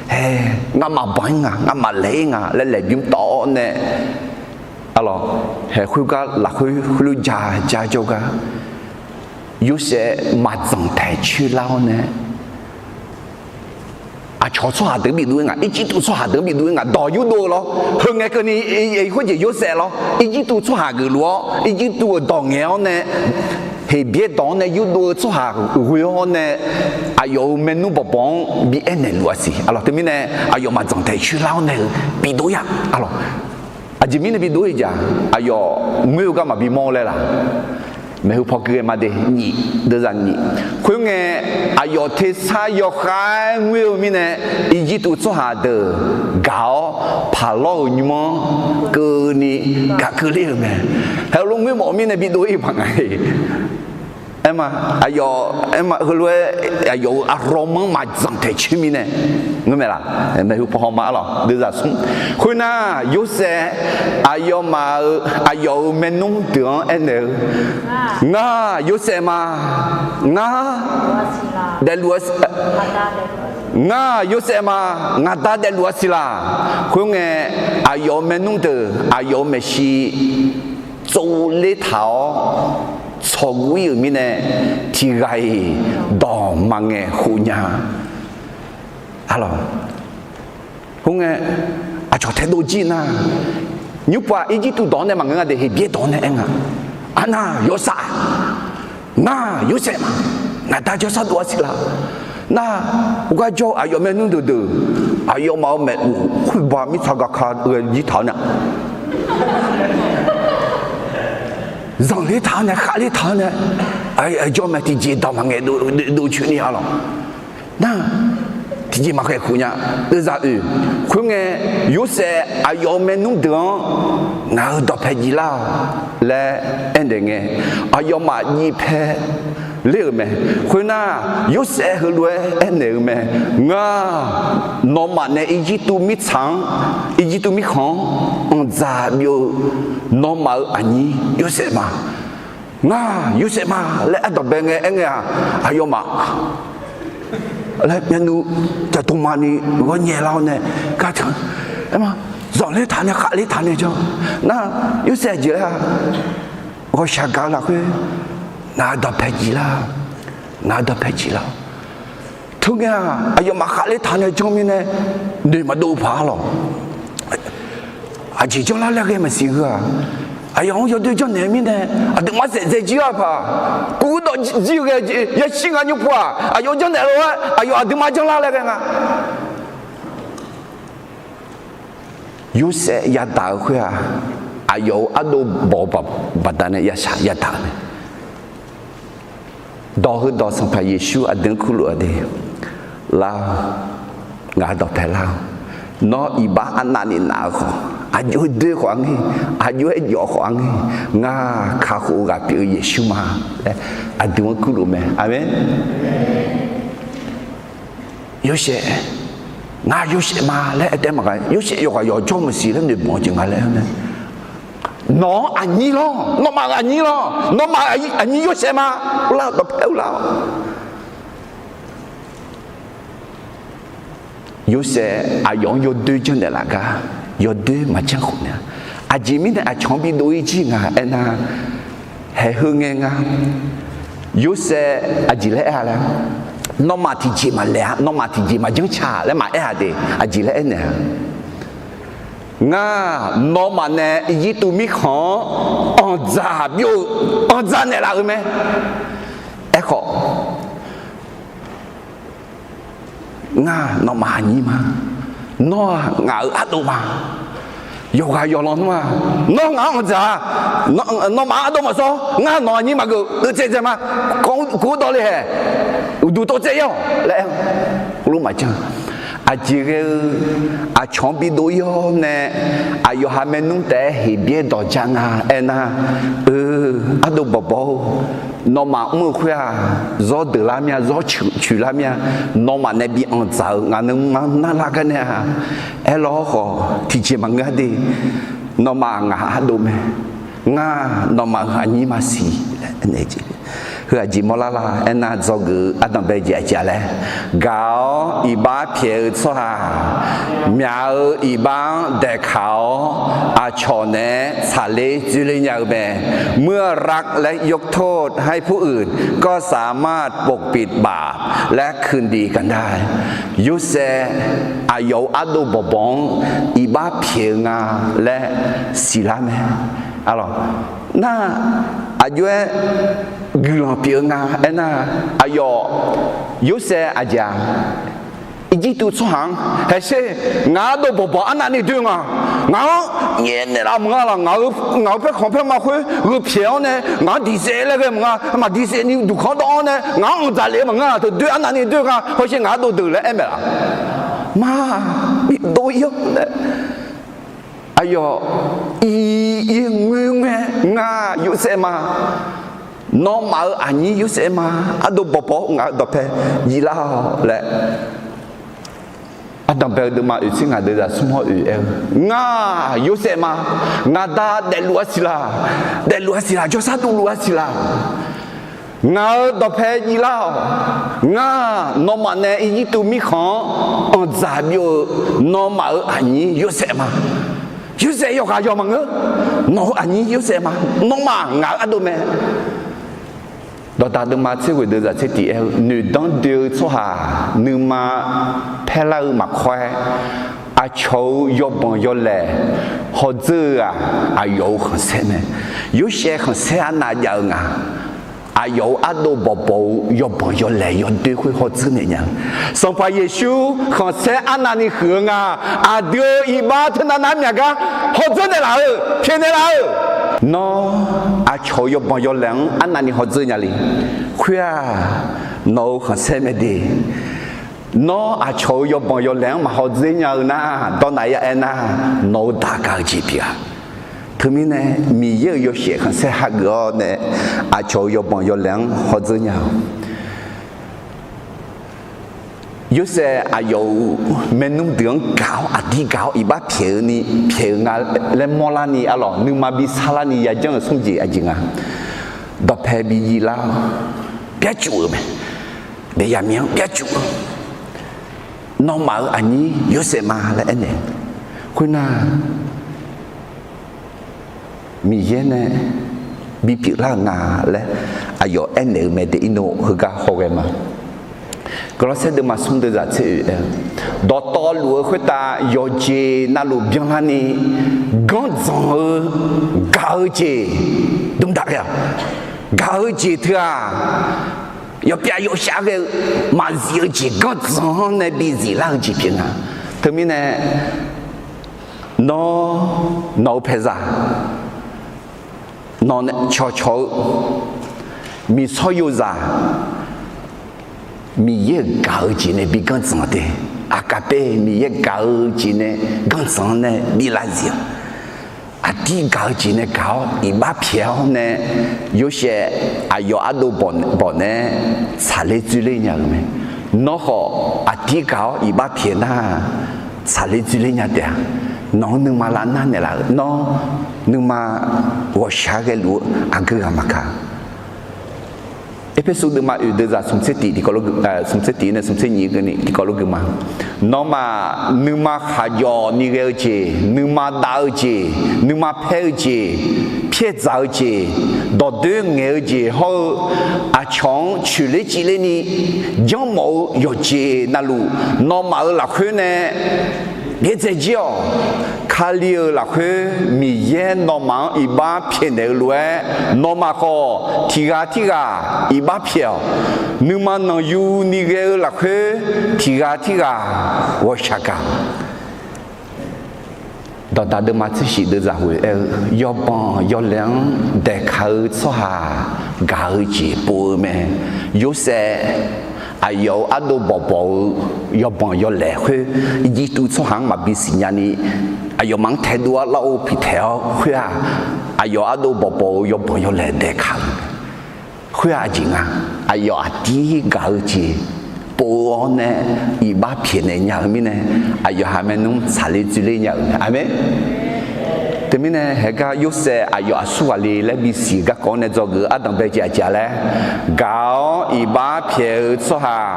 Haer, ngamaf banq-ir nga, ngamaf laeq-ir nga laer laeqbymr tawv-awr nae, arlawq, haeq khoergar lafkhoer khoerlof ja ja jawrgar, Yorsaev maqdzanq taeq coer lar-awr nae, aqcawq tsawrhaq deuq-anr bidov-ir nga, Irjirtuv tsawrhaq deuq-anr bidov-ir nga, dawq yurdov-eu lawr. Heu ngae keuvni, khoerjeq Yorsaev lawr, Irjirtuv tsawrhaq geufluf-awr, Irjirtuv-euq dawq ngaeq-awr nae, Heqbyaer dawq-anr nae yurdov-eu tsawrhaq ghoe-awr nae, aqyawf-euq maernmr bawqbawq-anr bi aernaeq luf-a siq. Arlawq, teumirnae aqyawf maqdzanq taeq coer lar-awr nae-eu bidov-ir-a. Arlawq, aqjeq mirnae bidov-ir jeq-aq, aqyawf ngoer-eu gar maqbi mawr-eu laer laq? Maeqhu paw gui ghae ma de, nyiq, deuvzaq nyiq. Khoerngae, aqyawf tersar yawkhav-aer ngoer-eu mirnae, Irjirtuv tsawrhaq deuq gaq-awr, Paqlawr-euq nymr-anr keuvni gaq keuvler-euq mae. Heulof ngoer mawf-eu mirnae bidov-ir paq nga-e. Aerma, aqyawf, aerma heulof-aer aqyawf-euq aqlawq manr maqdzanq taeq coer mirnae, ngeur mae laq? Maeqhu paw haw ma arlawq, deuvzaq smr. Khoernar, Yorsaev aqyawfmaf-euq, aqyawf-euq maernmr deuq-anr aernaeq-eu, Ngar Yorsaev ma. Ngar daefluf-a, ngar Yorsaev ma. Ngaq Da daefluf-a siq laq? Khoerngae, aqyawf-euq maernmr deuq aqyawf-euq maeqshi tsovler taq-awr tsawqguv-ir-euq mirnae, tiqghaq-iq dawq maqngaeq khof nya. Arlawq, khoerngae, aqcawq taedov jir nar, nymrpov-aq Irjirtuv dawq-anr nae maqngeur nga de, Heqbyaer dawq-anr nae aer nga. Arnar yawshaef, Ngar Yorsaev ma. Ngaq Da jawrsar dov-a siq laq? Nar, heugar jawr-eu aqyawf maernmr deuq deuq, aqyawfmaf-euq maeqhu khoerba mirtsaq gaqka ghae jir taq-awr nae, zanqler taq-awr nae, khavler taq-awr nae, aqjawr mae tiqjeq dawq maqngaeq dov coeni arlawq. Nar, tiqjeq maqkhaeq khof nya. Deuvzaq oeq. Khoerngae, Yorsaev aqyawf-euq maernmr deuq-anr, Ngaq-euq dawqpae jif lar-awq laer aernaeq ngae, aqyawfmaf jifpae ler-euq mae. Khoernar, Yorsaev heulof-aer aernaeq-eu mae. Ngar, nawmaf nae Irjirtuv mirtsaq-anr, Irjirtuv mirkhanq-anr anqdzaq byov-eu nawmaf-euq aqnyir Yorsaev ma. Ngar Yorsaev ma laer aer dawqbae ngae aer ngae-aq, aqyawfmaf laer myavnuiv caqdmqma ni ghawrnyae lar-awr nae, gar tanq, aerma, zanqler taq nae khavler taq nae janr. Nar, Yorsaev aqjeq laer-a? Ghawqshaq gaq-eu lafkhoer, Ngaq-euq dawqpae jif lar, ngaq-euq dawqpae jif lar. Teungae-aq, aqyawfmaf khavler taq nae janr mirnae, noeq maqdov paq-a lawq. Aqjeq janrlar laer ghae maqsiq heu-aq, aqyawf-anr yawdoer janrnaeq-eu mirnae, aqduimaf saef dzae jir-a paq. Kuv dawq jir ghae jeq yashir nga nymrpov-aq, aqyawf janrnaeq lof-aer aqyawf aqduimaf janrlar laer ghae nga. Yorsaev yadaq-eu khoer-aq, aqyawf-euq ardov bawq-eu baqda nae yashaq yadaq-eu mae. Dawq heudawq Sanqpaq Yeqsur aqdui-anr kurluf-a de, Lar-awq, ngaq-euq dawqpae lar-awq. Nawr iqbax arnavni naf-eu khawf, aqjox-aer doer khawf-anr ngae, aqjox-aer jawf khawf-anr ngae, ngar kakhof-eu ghaq pyeuf-eu Yeqsur ma laer aqdui-anr kurluf mae. Aqmeq. Yorsaev, Ngar Yorsaev ma laer aer taef maqgaq, Yorsaev yawqghaq yawqjawr maqsiq laer noeqbawq-eu jeq nga laer aer-eu mae. Nawq-anr aqnyir lawr, nawmaf-euq aqnyir lawr, nawmaf aqnyir Yorsaev ma. Uvlar dawqpae uvlar-awq. Yorsaev aqyawf-anr yawdoer janrnaeq laf gar, yawdoer maqjanr khof nae, aqjeq mirnae aqcawq-anr bidov-ir jir nga aernar, haeq heu ngae nga. Yorsaev aqjeq laer aer-a laer, nawmaf tiqjeq maqlaeq-a, nawmaf tiqjeq maqjanr ca laer maqaer-a de, aqjeq laer aernaeq-a. Ngar nawmaf nae Irjirtuv mirkhanq-anr anqdzaq byov-eu, anqdzaq naeqlaf-euq mae. Aerkhawf, Ngar nawmaf aqnyir ma. Nawr-aq ngaq-euq ardov ma. Yawqghaq yawqlanq nmr-aq, nawr ngaq-anr anqdzaq-a. Nawmaf-anr ardov maqsawr, ngar nawq aqnyir maqgeuf, deuvtsaev dzae ma. Kawv-anr kuv-anr dawv le haeq, uqduq tov-aer ir-awq laer aer-eu. Heulof maqjanr. Aqjeq ghae-eu, aqcawq-anr bidov-ir-awr nae, aqyawf ha maernmr taef-aer Heqbyaer dawq ja nga aernar, eu, ardov bawqbawr-or, nawmaf mr-eu khoer-aq, zawr deuq lar mir-a, zawr coeq lar mir-a. Nawmaf nae bi anqdzaq-eu ngaq nuima narlar gar nae-aq, aerlawr khawf tiqjeq maqngeur-a de. Nawmaf ngaq ardov mae. Ngar nawmaf-euq aqnyir maqsiq. Heu aqjeq mawrlar lar aernar, dzawgeuf-eu ardanq bae-eu jeq aqjeq laer, gaq-awr iqbax pyaeq-eu tsawrhaq, myaq-euq iqbax-anr daeqkaq-awr aqcawq naeq-aer tsaqler dzoerler nya-eu mae. เมื่อรักและยกโทษให้ผู้อื่น ก็สามารถปกปิดบาปและคืนดีกันได้ Yorsaev aqyawf-euq ardov bawqbawq-anr iqbax pyaeq-eu nga laer siqlar mae. Nar, aqjox-aer guiqlanq pyeuf-eu nga aernar, aqyawf Yorsaev aqjeq-aq, Irjirtuv tsawrhaq-anr haesher, ngaq-euq ardov bawqbawq arnavni doer nga, ngaq-anr nyaef naeqlaf maqnga laq, ngaq-euq paerkhanq paerma khoer gheu pyaeq-awr nae ngaq-anr diqsaef laer ghae maqnga, maqdiqsaefni duqkhanq dawv-awr nae ngaq-anr anqdzaq lef-eu maqnga laq, teu doer arnavni doer nga, hawsher ngaq-euq ardov deuq laer aer maeq laf. Mar, bidov-ir-awr nae, aqyawf ir-ir ngoerngae, ngar Yorsaev ma, nawmaf-euq aqnyir Yorsaev ma, ardov bawqbawq ngaq-euq dawqpae yiflar-awq laer, ardanq bae-eu deuvma oeq tser ngaq deuq zaq smr hawr oeq aer-eu, ngar Yorsaev ma, ngaq da daefluf-a siq laq, daefluf-a siq laq, jawrsar duvluf-a siq laq. Ngaq-euq dawqpae yiflar-awq. Ngar nawmaf nae Irjirtuv mirkhanq-anr anqdzaq byov-eu nawmaf-euq aqnyir Yorsaev ma. Yorsaev yawqghaq yawq maqngeur. Nawq-euq aqnyir Yorsaev ma. Nawmaf ngaq-euq ardov mae. Dawqdaq deuvma tser ghoeq deuq zaq tser tiq aer-eu, noeqdanr doe-eu tsawrhaq nuima paerlar-eu maqkawr-aer, aqcawq-euq yawbanq yawlaeq hawdzeur-eu-aq, aqyawf-euq khanqsaer mae. Yorsaev khanqsaer arnav jav-eu nga. Aqyawf-euq ardov bawqbawq-eu yawbanq yawlaeq yawdoer khoer hawdzeur naeq nya-eu, Sanqpaq Yeqsur khanqsaer arnavni huiq-eu nga. Aqdui-euq iqbax teunav nav-aer myaq gar hawdzeur naeqlaf-eu, pyaeqnaeq laf-eu. Nawr aqcawq-euq yawbanq yawlaeq-anr arnavni hawdzeur nya le. Khoer-aq, nawq-euq khanqsaer mae de. Nawr aqcawq-euq yawbanq yawlaeq-anr maq hawdzeur nya-eu nar, dawrnav ya aer nar, nawq-euq daq gaq-eu jeq pyeuf-a. Teumirnae Miqyaer-euq yawshaef khanqsaer hageuf-awr nae aqcawq-euq yawbanq yawlaeq-anr hawdzeur nya-awq. Yorsaev aqyawf-euq maernmr deuq-anr gaq-awr aqdir gaq-awr iqbax pyaeq-eu ni pyaeq-eu nga laer mawrlarni arlawq nuima bi sarlarni yajanr-euq smr jeq aqjeq nga. Dawqpae bi yiflar-awr, byarcuf-euq mae. Beqyaqmiq-anr byarcuf-eu, nawmaf-euq aqnyir Yorsaev ma laer aernaeq. Khoernar, Miqyaer nae bipyeuf lar-euq nga laer aqyawf aernaeq-eu mae de. Irnov heugar hawghae ma. Gawrlawrsaer deuvma smr deuq zaq tser oeq aer-eu, dawqtawvluf-eu khoertav yawqjeq navluf byanlarni ganrdzanq-eu gaq-eu jeq dmqdaq ghae-awq. Gaq-eu jeq teu-aq, yawpyav yawshaf ghae-eu maqzif-eu jeq ganrdzanq-anr nae bizif lar-eu jeq pyeuf nga. Teumirnae nawr, nawq-eu paeqzaq, nawq nae cawqcawq-eu miqsawr yozaq, Miqyaer-euq gaq-eu jeq nae bi ganrdzanq de. Aqkaqpaer Miqyaer gaq-eu jeq nae ganrdzanq-anr nae bi lav zif-awq. Aqdir gaq-eu jeq nae gaq-awr iqbax pyaeq-awr nae, Yorsaev aqyawf ardov bawq nae tsaqler dzoerler nya-euq mae. Nawr khawf aqdir gaq-awr iqbax pyaeq nar, tsaqler dzoerler nya taef-a. Nawq-anr nuima lavnar naeqlaf-euq, nawr nuima ghawqshaq ghaeluf-eu aqgeu ghaq maqkaq. Erpersu deuvma oeq deuq zaq smq tser tiq, smq tser tiq nae smq tser nyiq keuvni tiqkawv lof gui ma. Nawmaf nuima khaqjawf ni ghae-eu jeq, nuima dav-eu jeq, nuima paer-eu jeq, pyaerdzaq-eu jeq, dawqdoer ngaeq-eu jeq hawr-eu, aqcawq-anr coeqler civler ni janrmawf-eu yawqjeq navluf, nawmaf-euq lafkhoer nae byaerdzae jir-awq. Kali-euq lafkhoer Miqyaer nawmaf-anr iqbax pyaeqnaeq-eu lof-aer, nawmaf khawf tiq ghaq tirghaq iqbax pyaeq-awq. Nuima nanqyu ni ghae-eu lafkhoer tiq ghaq tirghaq ghawqshaq gaq-awq. Dawqdaq deuvma tser shif deuq zaq ghoeq aer-eu, yawbanq yawlaeq-anr daeqkaq-eu tsawrhaq gaq-eu jeq pov-eu mae. Yorsaev aqyawf-euq ardov bawqbawq-eu yawbanq yawlaeq khoer, Irjirtuv tsawrhaq-anr maqbi siqnya ni, aqyawfmaf-anr taedov-awr lar-eu piqtaeq-awr khoer-aq, aqyawf ardov bawqbawq-eu yawbanq yawlaeq daeqkaq-eu. Khoer-aq aqjeq nga, aqyawf aqdir gaq-eu jeq pov-awr nae iqbax pyaeqnaeq nya-eu mirnae, aqyawf ha maernmr tsaqler dzoerler nya-euq mae. Aqmeq. Teumirnae haegar Yorsaev aqyawf aqsur ghaq le laer bisiq-euq garkawv-anr nae dzawgeuf-eu ardanq bae jeq aqjeq-a laer, gaq-awr iqbax pyaeq-eu tsawrhaq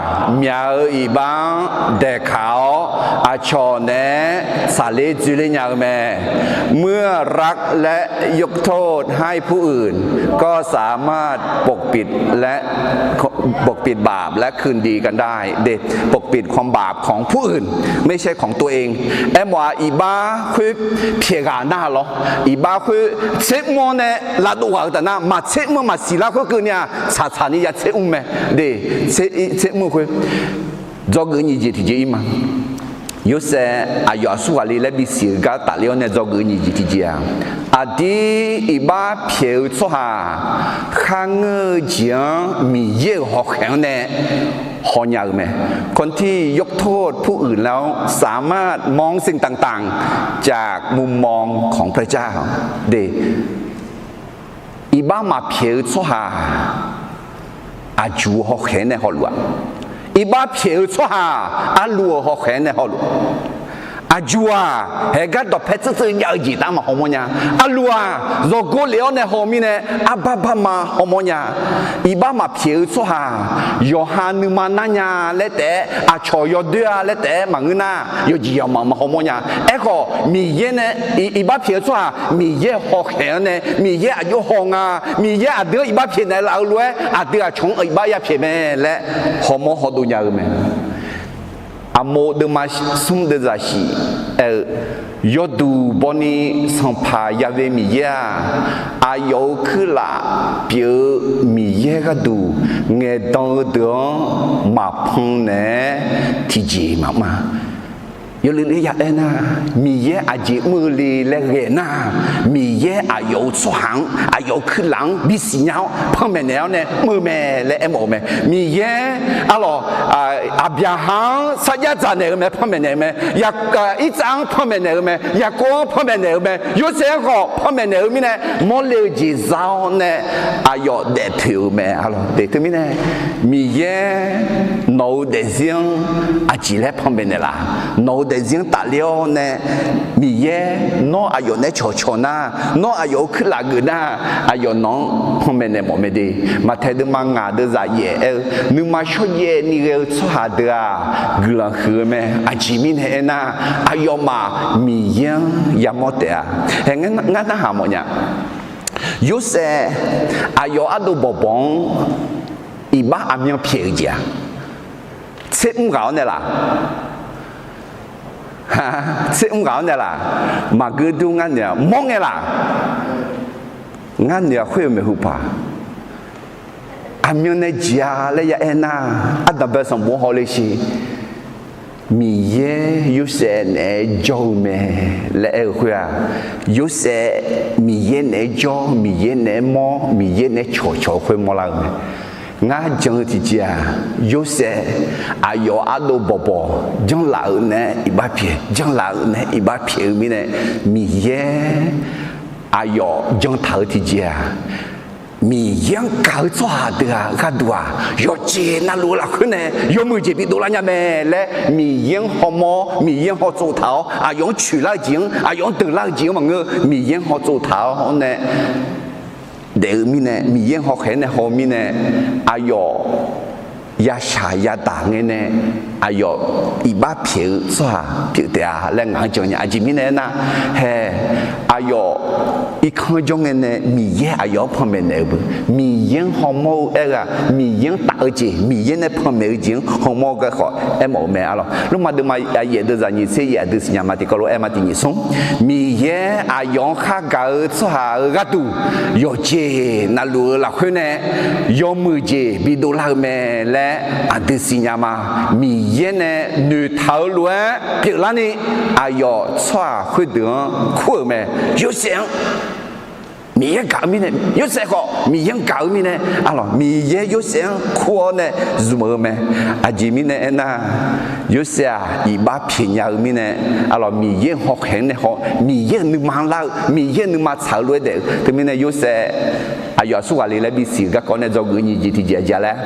myaq-eu iqbax-anr daeqkaq-awr aqcawq naeq-aer tsaqler dzoerler nya-eu mae. เมื่อรักและยกโทษให้ผู้อื่น ก็สามารถปกปิดและ ปกปิดบาปและคืนดีกันได้ ปกปิดความบาปของผู้อื่น ไม่ใช่ของตัวเอง aermawf-aq iqbax khoer pyaeq ghaq nar lawr, iqbax khoer tser mr-awr nae lavdov ghaq-eu taf nar, maqtser mr-eu maqsiq lar khoerkeuvni-aq, tsaqtsaq ni ya tser mr mae. Tser mr-eu khoer dzawgeuf nyiq jeq tiqjeq ir ma. Yorsaev aqyawf aqsur ghaq le laer bisiq-eu gar tafler-awr nae dzawgeuf nyiq jeq tiqjeq-aq, aqdir iqbax pyaeq-eu tsawrhaq kharngeur-eu jeq-anr Miqyaer-euq hawkhaeq-anr nae hawnya-eu mae. คนที่ยกโทษผู้อื่นแล้วสามารถมองสิ่งต่างๆ จากมุมมองของพระเจ้า Iqbax maqpyaeq-eu tsawrhaq aqjuq-eu hawkhaeq-anr nae hawluf-aq, iqbax pyaeq-eu tsawrhaq arluf-euq hawkhaeq-anr nae hawluf-aq, aqjuq-aq haegar dawqpae tseuvtseuv jav-eu jeq taf-anr maqhaw mawrnya. Arluf-aq zawqgor lef-awr nae haw mirnae arbar barma haw mawrnya. Iqbax maqpyaeq-eu tsawrhaq yawqha nuima narnya laer taef-aer, aqcawq yawdoer-a laer taef-aer maqngeur nar, yawjeq yawmaf maqhaw mawrnya. Aerkhawf Miqyaer nae, iqbax pyaeq-eu tsawrhaq Miqyaer hawkhaeq-anr nae Miqyaer aqjox haw nga, Miqyaer aqdui-anr iqbax pyaeq naeqlaf-eu lof-aer aqdui aqcawq-anr iqbax yapyaeq mae laer hawmawr hawdov nya-eu mae. Aqmov deuvma smr deuvzaq shif aer-eu, yawduq bawni Sanqpaq Ya've Miqyaer-aq, aqyawf-euq kuirlaf pyeuf-eu Miqyaer gharduq ngaeqdan-eu deuq-anr maqpan naeq-aer tiqjeq maqmr-a. Yawleuf ler ya aer nar, Miqyaer aqjeq mr-eu le laer ghae nar, Miqyaer aqyawf-euq tsawrhaq-anr aqyawf-euq kuirlaf-anr bisiq nya-awr panmaeq naeq-awr nae mr-eu mae laer aermawf-eu mae. Miqyaer arlawq, Aqbyaqhaq-anr sarjax dzaq naeq-eu mae, panmaeq naeq-eu mae. Irtsav-anr panmaeq naeq-eu mae, Yaqkov-anr panmaeq naeq-eu mae, Yorsaev-anr khawf panmaeq naeq-eu mirnae mawrle-eu jeq za-awr nae aqyawf daef poeq-euq mae. Arlawq, teumirnae Miqyaer nawq-euq daefzir-anr aqjeq laer panmaeq naeqlaf? Nawq-euq daefzir-anr tafler-awr nae Miqyaer nawr aqyawf naeq-aer cawqcawq nar, nawr aqyawf-euq kuirlaf geuf nar, aqyawf nawq-anr panmaeq naeq mawf mae de. Maqtaeq deuvma ngaq deuvzaq yaef aer-eu, nuima shawrjaev ni ghae-eu tsawrhaq deuq-aq guiqlanq huiq-eu mae. Aqjeq mirnae aernar, aqyawfmaf Miqyaer-anr yamawr taef-a. Hae, ngar narhaq mawfnya. Yorsaev aqyawf ardov bawqbawq-anr iqbax aqmyan pyaeq-eu jeq-aq, tser mr ghaq-awr nae laf? Tser mr ghaq-awr nae laf? Maqgeur dur. Ngar noeq-aq mawr ngae laf? Ngar noeq-aq khoer-eu maeqhu paq, aqmyan nae jeq-a laer ya aer nar, ardanqbae sanqbof-anr hawle sher. Miqyaer Yorsaev naeq-aer jawr-eu mae laer aer-eu khoer-aq, Yorsaev Miqyaer naeq-aer jawr, Miqyaer naeq-aer mawr, Miqyaer naeq-aer cawqcawq-eu khoer mawrlar-eu mae. Ngar jan-eu tiqjeq-aq, Yorsaev aqyawf ardov bawqbawq janrlaf-euq naeq-aer iqbax pyaeq, janrlaf-euq naeq-aer iqbax pyaeq-eu mirnae, Miqyaer aqyawf jantaq-eu tiqjeq-aq, Miqyaer-anr gaq-eu tsawrhaq deuq-aq gharduq-aq, yawqjeq navluf-eu lafkhoer nae yawmuiq jeq bidov lar nya mae laer Miqyaer-anr hawmawr, Miqyaer-anr hawtsov taq-awr, aqyawf-anr coeqlar-eu jeq-anr, aqyawf-anr deuqlar-eu jeq-anr maqngeur, Miqyaer-anr hawtsov taq-awr nae daef-eu mirnae, Miqyaer-anr hawkhaeq nae haw mirnae, aqyawf yashaq yadaq ngae nae aqyawf iqbax pyaeq-eu tsawrhaq pyeuf taef-a laer ngaq-anr jan nya. Aqjeq mirnae aernar, hae, aqyawf irkanr jawr ngae nae Miqyaer aqyawf-anr panmaeq naeq-eu beu, Miqyaer-anr hawmawr-eu aer-eu-aq, Miqyaer-anr taf-eu jeq, Miqyaer nae panmaeq-eu jeq-anr hawmawr-eu garkhawf aermawf-eu mae. Arlawq, Lormav deuvma yaef deuvzaq nyiq tser yaef aqdui siqnya ma tiqkawv lof-aer ma tiq nyiq smr, Miqyaer aqyawf-anr khargaq-eu tsawrhaq-euq gharduq yawqjeq navluf-eu lafkhoer nae yawmuiq jeq bidov lar-eu mae laer aqdui siqnya ma. Miqyaer nae noeqtaq-eu lof-aer pyeuflarni aqyawf tsawrhaq khoerdeuq-anr kur-euq mae. Yorsaev-anr Miqyaer gaq-eu mirnae, Yorsaev khawf Miqyaer-anr gaq-eu mirnae, arlawq, Miqyaer Yorsaev-anr kur-awr nae zmq-eu mae. Aqjeq mirnae aernar, Yorsaev-aq, iqbax pyaeq nya-eu mirnae, aqlawq, Miqyaer-euq hawkhaeq-anr nae haw, Miqyaer-euq nuima-anr lar-eu, Miqyaer-euq nuima tsaq-eu lof-aer daef-eu teumirnae, Yorsaev aqyawf aqsurghaq le laer bisiq-euq garkawv nae dzawgeuf nyiq jeq tiqjeq aqjeq-a laer,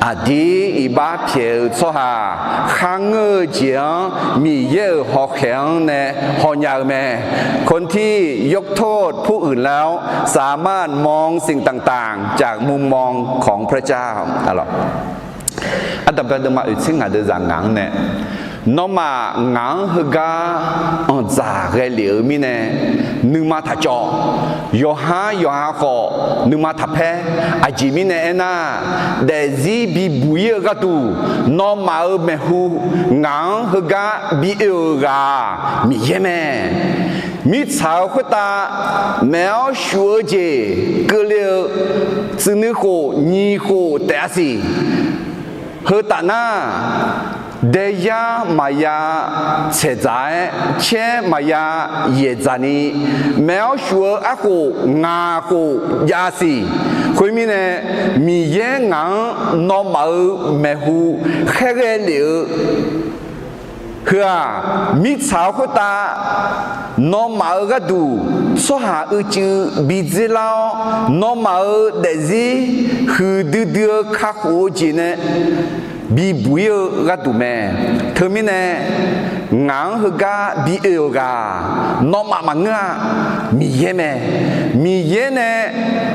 aqdir iqbax pyaeq-eu tsawrhaq kharngeur-eu jeq-anr Miqyaer-euq hawkhaeq-anr nae hawnya-eu mae. คนที่ยกโทษผู้อื่นแล้วสามารถมองสิ่งต่างๆจากมุมมองของพระเจ้า Ardanqbae deuvma oeqtser ngaq deuq zaq ngaq-anr nae, nawmaf ngaq-anr heugar anqdzaq ghae lef-eu mirnae, nuima taqcawv. Yawqha yawqha khawf nuima taqpaer. Aqjeq mirnae aernar, daefzir bibuq-ir-eu gharduq nawmaf-euq maeqhu ngaq-anr heugar bi oe-euq ghaq-aq, Miqyaer mae. Mirtsaq-euq khoertav maeq-awr shuf-eu jeq keuvle-eu tsuif nuikhof nyiq khof taef-a siq. Heu taf nar, daeyar maqya tsaeqdzaq-aer, caer maqya yaeqdzaq ni, maeq-awr shuf-eu arkhof ngaq khof jav-a siq. Khoermirnae, Miqyaer ngaq-anr nawmaf-euq maeqhu khaerghae lef-eu heu-aq, mirtsaq-euq khoertav nawmaf-euq gharduq tsawrhaq uicuiv bi dzerlar-awr, nawmaf-euq daefzir huiqdui dui-eu kakhof-eu jeq nae bibuq-ir-eu gharduq mae. Teumirnae, ngaq-anr heugar bi oe-euq ghaq nawmaf maqngeur-a, Miqyaer mae. Miqyaer nae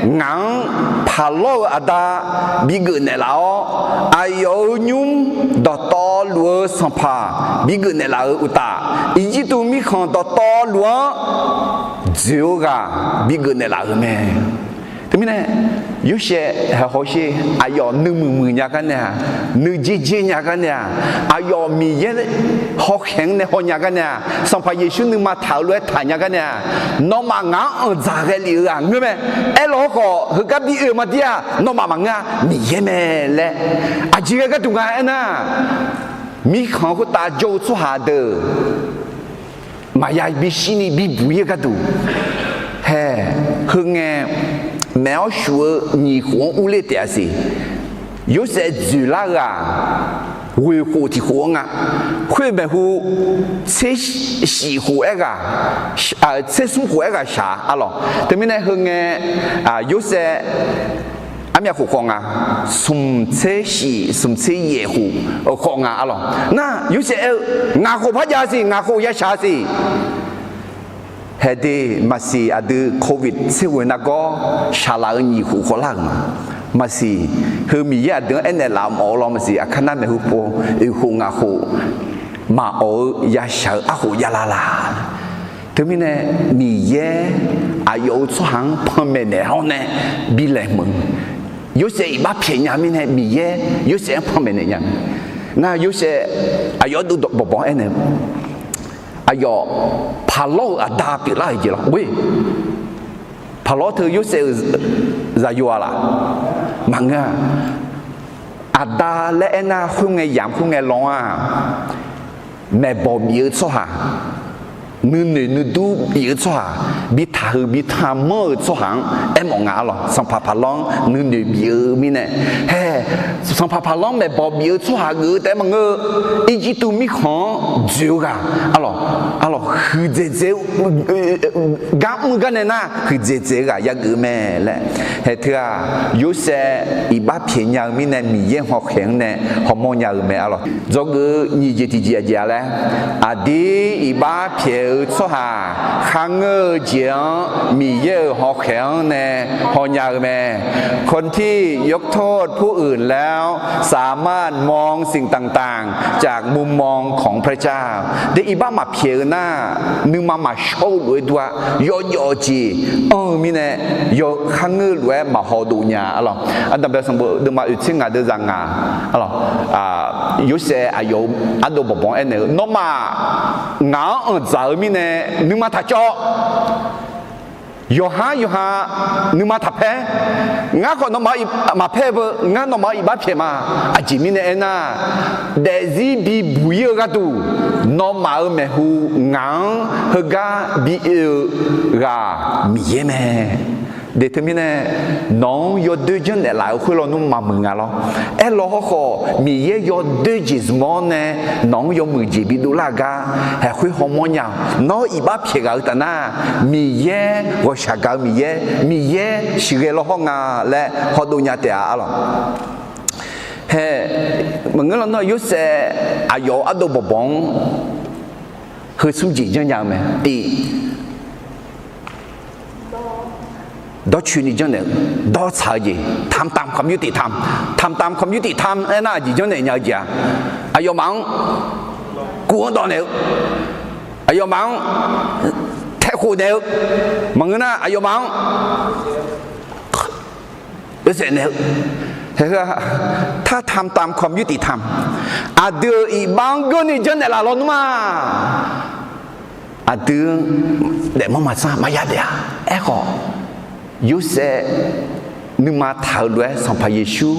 ngaq-anr Paqlawr-euq aqda bigeuf naeqlaf-awr, aqyawf-euq nymr dawqtawvluf-eu sanqpaq bigeuf naeqlaf-euq uqtaf, Irjirtuv mirkhanq dawqtawvluf-anr dzoeq-eu ghaq bigeuf naeqlaf-euq mae. Teumirnae, Yorsaev haeq hawsher, aqyawf nuimuiq muiq nya gar nae-aq, nuijer jer nya gar nae-aq, aqyawf Miqyaer hawkhaeq-anr nae hawnya gar nae-aq, Sanqpaq Yeqsur nuima taq-euq lof-aer taqnya gar nae-aq, nawmaf ngaq-anr anqdzaq ghae lef-eu ghaq ngeur mae. Aerlawq-awr khawf, heugar bi oe-eu maqdir-aq, nawmaf maqngeur-a, Miqyaer mae laer. Aqjeq ghae gharduq nga aernar, mirkhanq khoertav jawr-eu tsawrhaq deuq maqya bishir ni bibuq-ir-eu gharduq, hae, heungae, maeq-awr shuf-eu nyiq khof-anr urler taef-a siq. Yorsaev dzoeqlar-eu-aq, ghoeq khof tiq khof-anr nga. Khoer maeqhu tser shif khof aerghaq, tser smr khof aerghaq shaq-a arlawq. Teumirnae heungae, Yorsaev armyav khof khawf nga, smq tser shif smq tser yaef khof-eu khawf nga arlawq. Nar Yorsaev aer-eu, ngaq khof par jav siq, ngaq khof ya shaq siq. Haeq de maqsiq, aqdui Covid tser ghoe nargawr shaqlaf-eu nyiq khof khawf lar-euq ma. Maqsiq, heu Miqyaer aqdui-anr aernaeq laf mawf-eu law maqsiq, aqkar nar maeqhu pov oeq khof ngaq khof maqawf-eu ya shaq-eu arkhof javlar la. Teumirnae, Miqyaer aqyawf-euq tsawrhaq-anr panmaeq naeq-awr nae bi laeqhmq-eu, Yorsaev iqbax pyaeq nya mirnae Miqyaer Yorsaev-anr panmaeq naeq nya. Nar Yorsaev aqyawf dov bawqbawq-anr aernaeq, aqyawf Paqlawr-euq aqda pyeuflar-euq jeq lawr. Paqlawr teu Yorsaev-euq zaqyo-a laf? Maqngeur-a. Aqda laer aernar khoerngae yamq khoerngae law-a, maeqbawq bif-eu tsawrhaq, nuinoeq nuidur bif-eu tsawrhaq, bi taqhuiq bi tanqmanr-euq tsawrhaq-anr aermawf nga arlawq. Sanqpaq Paqlawr-anr nuinoeq bif-eu mirnae, hae, Sanqpaq Paqlawr-anr maeqbawq bif-eu tsawrhaq geuf-eu taef maqngeur-eu, Irjirtuv mirkhanq-anr dzoeq-eu ghaq arlawq, arlawq huiqdzaeq dzaeq-eu gar mr-eu gar nae nar huiqdzaeq dzaeq-eu ghaq yageuf mae laer. Hae teu-aq, Yorsaev iqbax pyaeq nya-eu mirnae Miqyaer hawkhaeq-anr nae hawmawr nya-euq mae arlawq. Dzawgeuf-eu nyiq jeq tiqjeq aqjeq-a laer, aqdir iqbax pyaeq-eu tsawrhaq kharngeur-eu jeq-anr Miqyaer-euq hawkhaeq-anr nae hawnya-eu mae. คนที่ยกโทษผู้อื่นแล้วสามารถมองสิ่งต่างๆจากมุมมองของพระเจ้า De iqbax maqpyaeq-eu nar, nuima maqshawr-eu lof-aer dur-a, yawjawf-eu jeq anr-eu mirnae, yawkharngeur-eu lof-aer maqhaw dov nya arlawq. Ardanqbae sanqbof deuvma oeqtser ngaq deuv zaq ngaq arlawq. Yorsaev aqyawf-euq ardov bawqbawq-anr aernaeq-eu, nawmaf ngaq-anr anqdzaq-eu mirnae nuima taqcawv. Yawqhar yawqha nuima taqpaer. Ngar khawf nawmaf maqpaer beu, ngar nawmaf-anr iqbax pyaeq ma. Aqjeq mirnae aernar, daefzir bibuq-ir-eu gharduq nawmaf-euq maeqhu ngaq-anr heugar bi oe-eu ghaq Miqyaer mae. Deq teumirnae, nawq-anr yawdoer janrnaeq laf-euq khoer lawnmr maqmuiq nga lawr. Aerlaw hawrkhawf, Miqyaer yawdoer jeq zmq-awr nae nawq-anr yawmuiq jeq bidov lar-eu gar, haeq khoer hawmawr nya-awq. Nawr iqbax pyaeq ghaq-eu taf nar, Miqyaer ghawqshaq gaq-eu Miqyaer, Miqyaer sheuqghae lawr hawr nga laer hawdov nya taef-a arlawq. Hae, maqngeur lawnmr-aq, Yorsaev aqyawf-euq ardov bawqbawq-anr heu smr jeq janrnya-eu mae. Tiq, dawrcoeni janrnaeq-eu, dawrtsaq-eu jeq, tamqtamq kamq yurtiq tamq, tamqtamq kamq yurtiq tamq aernar aqjeq janrnaeq nya-eu jeq-aq, aqyawfmaf-anr kuv-anr dawv naeq-eu, aqyawfmaf-anr taekhof naeq-eu, maqngeur nar aqyawfmaf-anr oesaef naeq-eu, tar tamqtamq kamq yurtiq tamq, aqdui-euq iqbax-anr geurni janrnaeq laf lawnmr-aq, aqdui-anr daefmawr maqsanr maqya daef-a. Aerkhawf, Yorsaev nuima taq-eu lof-aer Sanqpaq Yeqsur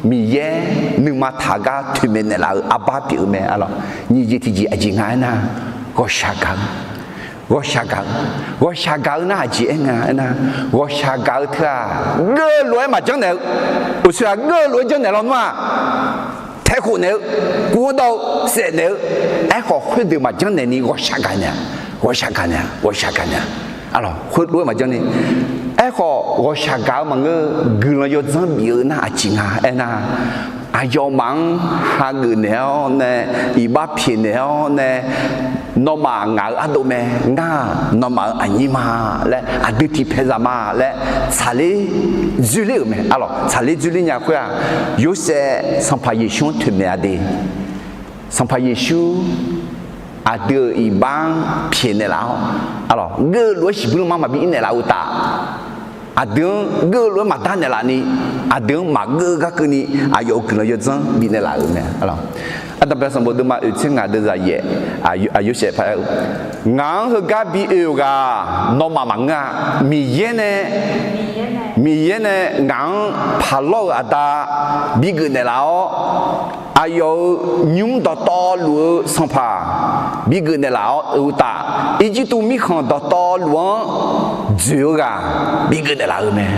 Miqyaer nuima taq-eu gar toeqmaeq naeqlaf-eu arbar pyeuf-eu mae arlawq. Nyiq jeq tiqjeq aqjeq nga aernar, ghawqshaq gaq-eu, ghawqshaq gaq-eu, ghawqshaq gaq-eu nar aqjeq aer nga aernar, ghawqshaq gaq-eu teu-aq, geur-eu lof-aer maqjanr naeq-eu, uqshoe-aq geur-eu lof-aer janrnaeq lawnmr-aq, taekhof naeq-eu, kuv-anr dawv-eu, saef naeq-eu, aerkhawf khoerdeuq maqjanr naeq ni ghawqshaq gaq naeq-a, ghawqshaq gaq naeq-a, ghawqshaq gaq naeq-a. Arlawq, khoerlof-aer maqjanr ni, aerkhawf ghawqshaq gaq-eu maqngeur, guiqlanq yawdzanr bif-eu nar aqjeq nga aernar, aqyawfmaf-anr hageuf naeq-awr nae, iqbax pyaeq naeq-awr nae, nawmaf ngaq-euq ardov mae, ngar-aq nawmaf-euq aqnyir ma laer, aqdui tiqpaeq zaq ma laer tsaqler dzoerler-euq mae arlawq. Tsaqler dzoerler nya khoer-aq, Yorsaev Sanqpaq Yeqsur-anr toeqmaeq-a de. Sanqpaq Yeqsur aqdui-euq iqbax-anr pyaeq naeqlaf-awr, arlawq, geur-eu lof-aer shiqbuir lanma maqbi ir naeqlaf-eu uqtaf, aqdui-anr geur-eu lof-aer maqdar naeqlaf ni, aqdui-anr maqgeur-eu gar keuvni, aqyawf-euq guiqlanq yawdzanr bifnaeq laf-euq mae. Ardanqbae sanqbof deuvma oeq tser ngaq deuvzaq yaef, Yorsaev par-aer-eu, ngaq-anr heugar bi oe-euq ghaq nawmaf maqngeur-a. Miqyaer nae, Miqyaer nae ngaq-anr paqlawr-euq Aqda bigeuf naeqlaf-awr, aqyawf-euq nymr dawqtawvluf-eu sanqpaq bigeuf naeqlaf-awr uqtaf, Irjirtuv mirkhanq dawqtawvluf-anr dzoeq-eu ghaq bigeuf naeqlaf-euq mae.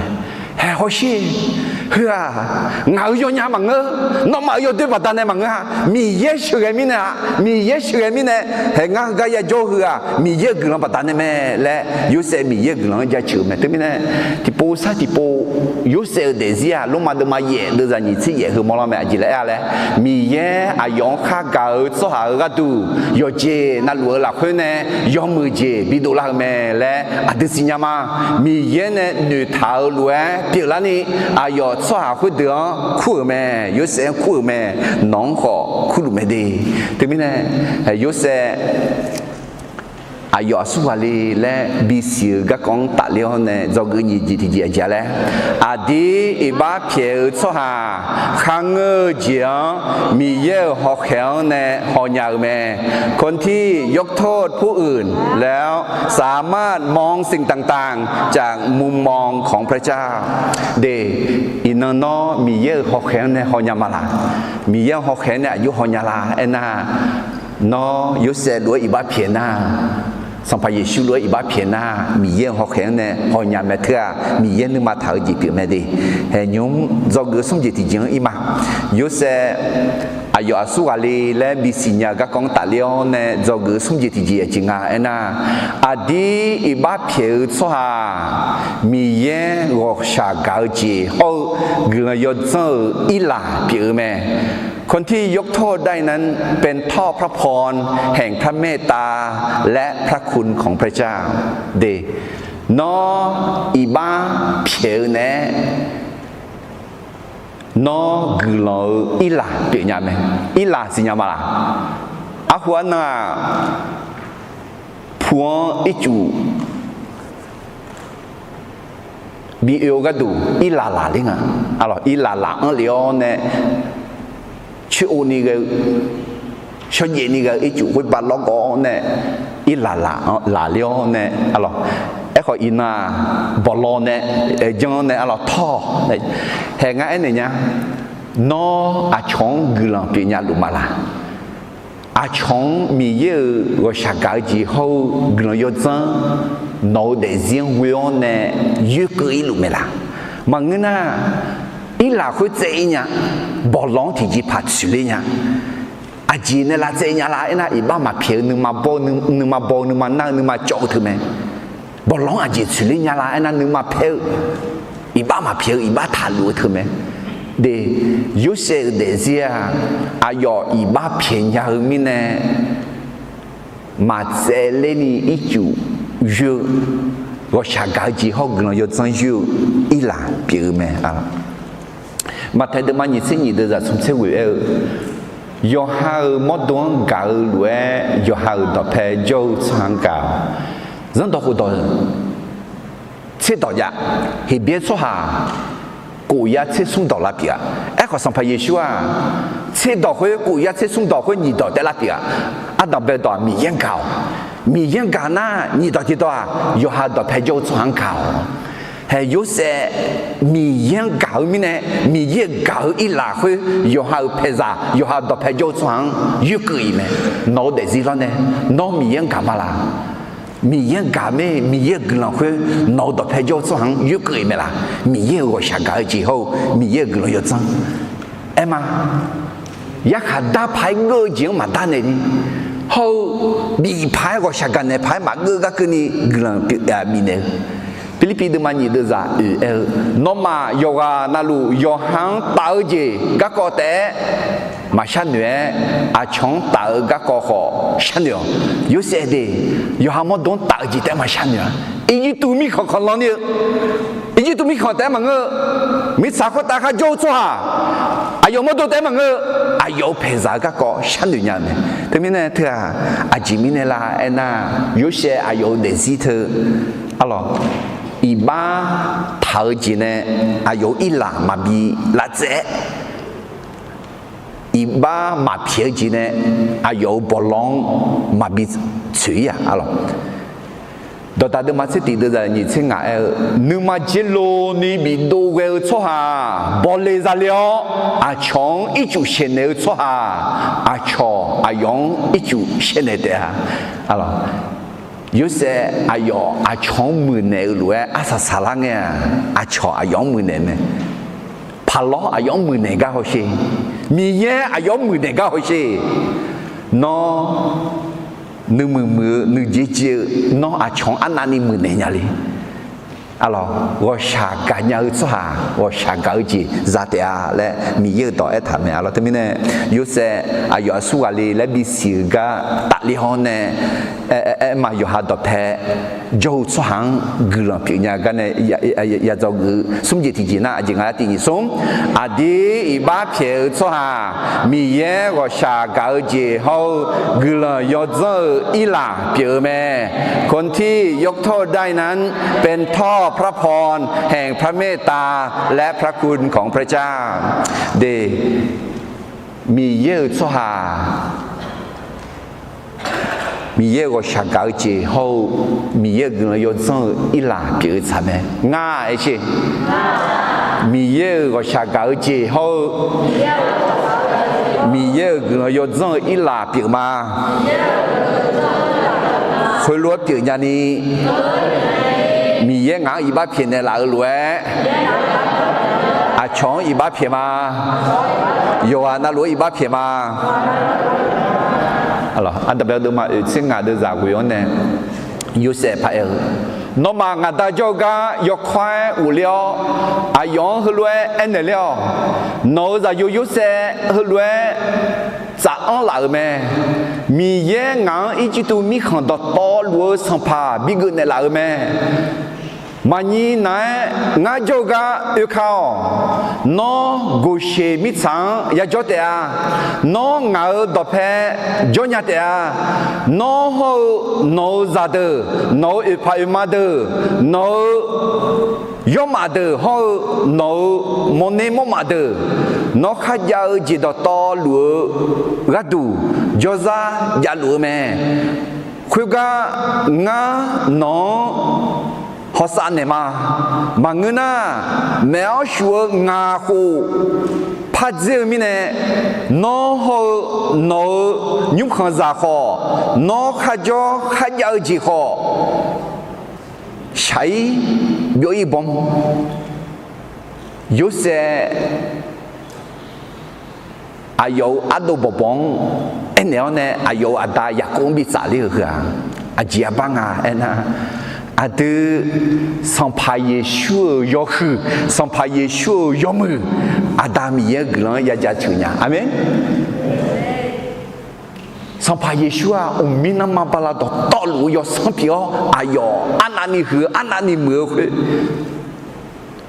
Hae hawsher, heu-aq, ngaq-euq yawnya maqngeur, nawmaf-euq yawdoer baqdanae maqngeur-a. Miqyaer sheuqghae mirnae-a, Miqyaer sheuqghae mirnae, hae ngar heugar yajawr-eu heu-aq Miqyaer-euq guiqlanq baqdanae mae laer, Yorsaev Miqyaer-euq guiqlanq-anr jaceuq-euq mae. Teumirnae, tiqpov sar tiqpov, Yorsaev-euq daefzir-aq Lormav deuvma yaef deuvzaq nyiq tser yaef heu mawrlar mae. Aqjeq laer aer-a laer, Miqyaer aqyawf-anr khar gaq-eu tsawrhaq-euq gharduq yawqjeq navluf-eu lafkhoer nae yawmuiq jeq bidov lar-eu mae laer aqdui siqnya ma. Miqyaer nae noeqtaq-euq lof-aer pyeuflarni, aqyawf tsawrhaq khoerdeuq-anr kur-euq mae. Yorsaev-anr kur-euq mae. Nawq-anr khawf kurluf mae de. Teumirnae, Yorsaev aqyawf aqsur ghaq le laer bisiq-eu garkawv-anr tafler-awr nae dzawgeuf nyiq jeq tiqjeq aqjeq-a laer, aqdir iqbax pyaeq-eu tsawrhaq kharngeur-eu jeq-anr Miqyaer-euq hawkhaeq-anr nae hawnya-eu mae. คนที่ยกโทษผู้อื่นแล้วสามารถมองสิ่งต่างๆจากมุมมองของพระเจ้า De, iqnan nawr Miqyaer-euq hawkhaeq-anr nae hawnya ma laq? Miqyaer-euq hawkhaeq-anr nae aqjox hawnya la aernar, nawr Yorsaev lof-aer iqbax pyaeq nar, Sanqpaq Yeqsur lof-aer iqbax pyaeq nar, Miqyaer-euq hawkhaeq-anr nae hawnya mae teu-aq, Miqyaer nuima taq-eu jeq pyeuf mae de. Hae nymr dzawgeuf smr jeq tiqjeq-anr ir ma. Yorsaev aqyawf aqsur ghaq le laer bisiq nya-eu garkawv-anr tafler-awr nae dzawgeuf smr jeq tiqjeq aqjeq nga aernar, aqdir iqbax pyaeq-eu tsawrhaq Miqyaer ghawqshaq gaq-eu jeq hawr-eu guiqlanq yawdzanr-euq irlaq pyeuf-eu mae. คนที่ยกโทษได้นั้นเป็นท่อพระพรแห่งพระเมตตาและพระคุณของพระเจ้า De, nawr iqbax pyaeq-eu nae nawr guiqlanq-eu irlaq pyeufnya mae. Irlaq siqnya ma laq? Arhu arnan-aq, pu-anr ircuf bi oe-eu gharduq irlaq laqler nga. Arlawq, irlaq laq-anr lef-awr nae coer-o ni ghae-eu, shawrjaev ni ghae-eu ircuf khoerbav lawrgawv-awr nae irlaq laq-anr laqler-awr nae, arlawq, aerkhawf iqnan-aq, bawqlaw nae, aerjanr nae, arlawq, tawr-awq. Hae ngar aernaeq nya, nawr aqcawq-anr guiqlanq pyeufnya luf ma laq? Aqcawq-anr Miqyaer-euq ghawqshaq gaq-eu jeq hawr-eu guiqlanq yawdzanr nawq-eu daefzir-anr ghoe-awr nae yoerkeuv irluf mae laq? Maqngeur nar, irlaf khoer tsaev ir nya, bawqlawq-anr tiqjeqpaq tsoeqler nya. Aqjeq nae lavtsaev nya la aernar, iqbax maqpyaeq-eu nuima baw-eu, nuima nar-eu, nuima cawv-eu teu mae. Bawqlawq-anr aqjeq tsoeqler nya la aernar, nuima paer-eu, iqbax maqpyaeq-eu iqbax taqluf-eu teu mae. De, Yorsaev-euq daefzir-aq, aqyawf iqbax pyaeq nya-eu mirnae, maqtsaevler ni ircuf yoer-eu, ghawqshaq gaq-eu jeq hawr-eu guiqlanq yawdzanr yoer-eu irlaf pyeuf-eu mae. Maqtaeq deuvma nyiq tser nyiq deuvzaq smr tser ghoeq aer-eu, yawqha-euq mawrdo-anr gaq-eu lof-aer yawqha-euq dawqpae jawr-eu tsawrhaq-anr gaq-awq. Zanrdawq khofdawq tserdawq jav, Heqbyaer tsawrhaq kof yar tser smr dawq lar pyeuf-a. Aerkhawf, Sanqpaq Yeqsur-aq, tserdawq khoer, kof yar tser smr dawq khoer nyiq dawq taev lar pyeuf-a. Ardanq bae dawq-aq, Miqyaer-anr gaq-awq. Miqyaer-anr gaq nar, nyiq dawq tiq dawq-aq, yawqha dawqpae jawr-eu tsawrhaq-anr gaq-awq. Hae, Yorsaev Miqyaer-anr gaq-eu mirnae, Miqyaer-euq gaq-eu irlaf khoer yawqha-euq paeqzaq, yawqha dawqpae jawr-eu tsawrhaq-anr yoerkeuv-iq mae. Nawq-eu daefzir lawr nae, nawr Miqyaer-anr gaq ma laq? Miqyaer-anr gaq mae, Miqyaer-euq guiqlanq khoer nawq-eu dawqpae jawr-eu tsawrhaq-anr yoerkeuv-iq mae laq? Miqyaer-euq ghawqshaq gaq-eu jeq hawr-eu Miqyaer-euq guiqlanq yawdzanr aer ma. Yarkhaq dar paq-aer geur-eu jeq-anr maqdar naeq ni, hawr-eu bif paq-aer ghawqshaq gaq naeq paq-aer maqgeur gar keuvni guiqlanq bifnaeq-eu. Pirlirpiv deuvma nyiq deuvzaq oeq aer-eu, nawmaf yawqghaq navluf yawqha-anr taf-eu jeq garkawv taef-aer maqshar noeq-aer, aqcawq-anr taf-eu garkawv khawf sharnoeq-awq. Yorsaev de, yawqha mawrdo-anr taf-eu jeq taef-aer maqshar noeq-a. Irjirtuv mirkhanq khanqlan ni-eu, Irjirtuv mirkhanq taef-aer maqngeur-eu, mirtsaq khoertav kharjawr-eu tsawrhaq, aqyawf mawrdo taef-aer maqngeur-eu, aqyawf-euq paeqzaq-eu garkawv sharnoeq nya-eu mae. Teumirnae teu-aq, aqjeq mirnae la aernar, Yorsaev aqyawf-euq daefzir teu, arlawq, iqbax taq-eu jeq nae aqyawf-euq irlaf maqbi lavtsaev-aer, iqbax maqpyaeq-eu jeq nae aqyawf-euq bawqlawq-anr maqbi tsoeq-ir-aq, arlawq. Dawqdaq deuvma tser tiq deuvzaq nyiq tser ngaq aer-eu, nuima jerlov ni bifdov ghae-eu tsawrhaq bawle zale-awr, aqcawq-anr ircuf shaeqnaeq-eu tsawrhaq, aqcawq aqyawf-anr ircuf shaeqnaeq taef-a. Yorsaev aqyawf aqcawq-anr muiqnaeq-eu lof-aer arsaq saqlar ngae-aq, aqcawq aqyawf-anr muiqnaeq mae. Paqlawr aqyawf-anr muiqnaeq gar hawsher. Miqyaer aqyawf-anr muiqnaeq gar hawsher. Nawr nuimuiq muiq-eu, nuijeq jeq-eu, nawr aqcawq-anr arnavni muiqnaeq nya le. Arlawq, ghawqshaq gaqnya-eu tsawrhaq ghawqshaq gaq-eu jeq za taef-a laer Miqyaer-euq dawq aertaq mae. Arlawq, teumirnae Yorsaev aqyawf aqsurghaq le laer bisiq-eu gar tafler hawr nae, aer, aer, aer ma yawqha dawqpae jawr-eu tsawrhaq-anr guiqlanq pyeufnya gar nae ya, ya, ya, yadzawgeuf-eu smr jeq tiqjeq nar, aqjeq nga lar tiq nyiq smr. Aqdir iqbax pyaeq-eu tsawrhaq, Miqyaer ghawqshaq gaq-eu jeq hawr-eu guiqlanq yawdzanr-eu irlaf pyeuf-eu mae. คนที่ยกโทษได้นั้นเป็นท่อพระพรแห่งพระเมตตาและพระคุณของพระเจ้า De, Miqyaer-euq tsawrhaq, Miqyaer-euq ghawqshaq gaq-eu jeq hawr-eu Miqyaer-euq guiqlanq yawdzanr-eu irlaf pyeuf-eu tsaq mae. Ngar aer sher. Miqyaer-euq ghawqshaq gaq-eu jeq hawr-eu Miqyaer-euq guiqlanq yawdzanr-eu irlaf pyeuf ma. Khoerlof-aer pyeuf nyani, Miqyaer ngaq-anr iqbax pyaeqnaeq laf-eu lof-aer, aqcawq-anr iqbax pyaeq ma. Yawqghaq navluf-aer iqbax pyaeq ma. Ardanqbae deuvma oeq tser ngaq deuvzaq ghoe-awr nae, Yorsaev paq-aer-eu, Nawmaf ngaq Da jawr-eu gar yawkawr-aer ghofler-awr, aqyawf-anr heulof-aer aernaeq ler-awq. Nawq-euq zaqyo Yorsaev heulof-aer tsaf-anr laf-euq mae. Miqyaer ngaq-anr Irjirtuv mirkhanq dawqtawvluf-eu sanqpaq bigeuf naeqlaf-euq mae. Maqnyiq naq-aer ngar jawr-eu gar oeka-awq. Nawr Goqsheq mirtsaq-anr yajawr taef-a. Nawr ngaq-euq dawqpae jawrnya taef-a. Nawr hawr-eu nawq-euq zaqdeuq, nawq-euq oeqpaq oeqma deuq, nawq-euq yawrmaf deuq hawr-eu nawq-euq mawrner mawrmaf deuq, nawr kharjav-eu jeq dawqtawvluf-eu gharduq jawrzar javluf-eu mae. Khoergar ngar nawq-anr hawsav naeqma. Maqngeur nar, maef-awr shuf-eu ngaq khof pardzer-eu mirnae, nawr hawr-eu nawq-euq nymrkhanqzaq khawf, nawr kharjawr kharjav-eu jeq khawf, shaq-ir byov-ir baw. Yorsaev aqyawf-euq ardov bawqbawq-anr aernaeq-awr nae aqyawf-euq aqda Yaqkov-anr bitsaf ler-euq heu-aq, aqjeq arbar nga aernar, aqdui Sanqpaq Yeqsur-euq yawhuiq, Sanqpaq Yeqsur-euq yawmuiq, Aqda Miqyaer-euq guiqlanq-anr ya jaceuq nya. Aqmeq. Sanqpaq Yeqsur-aq, mqmir nanrma bala dawqtawvluf-eu yawsanr pyeuf-awr, aqyawf arnavni huiq-eu arnavni muiq-eu khoer,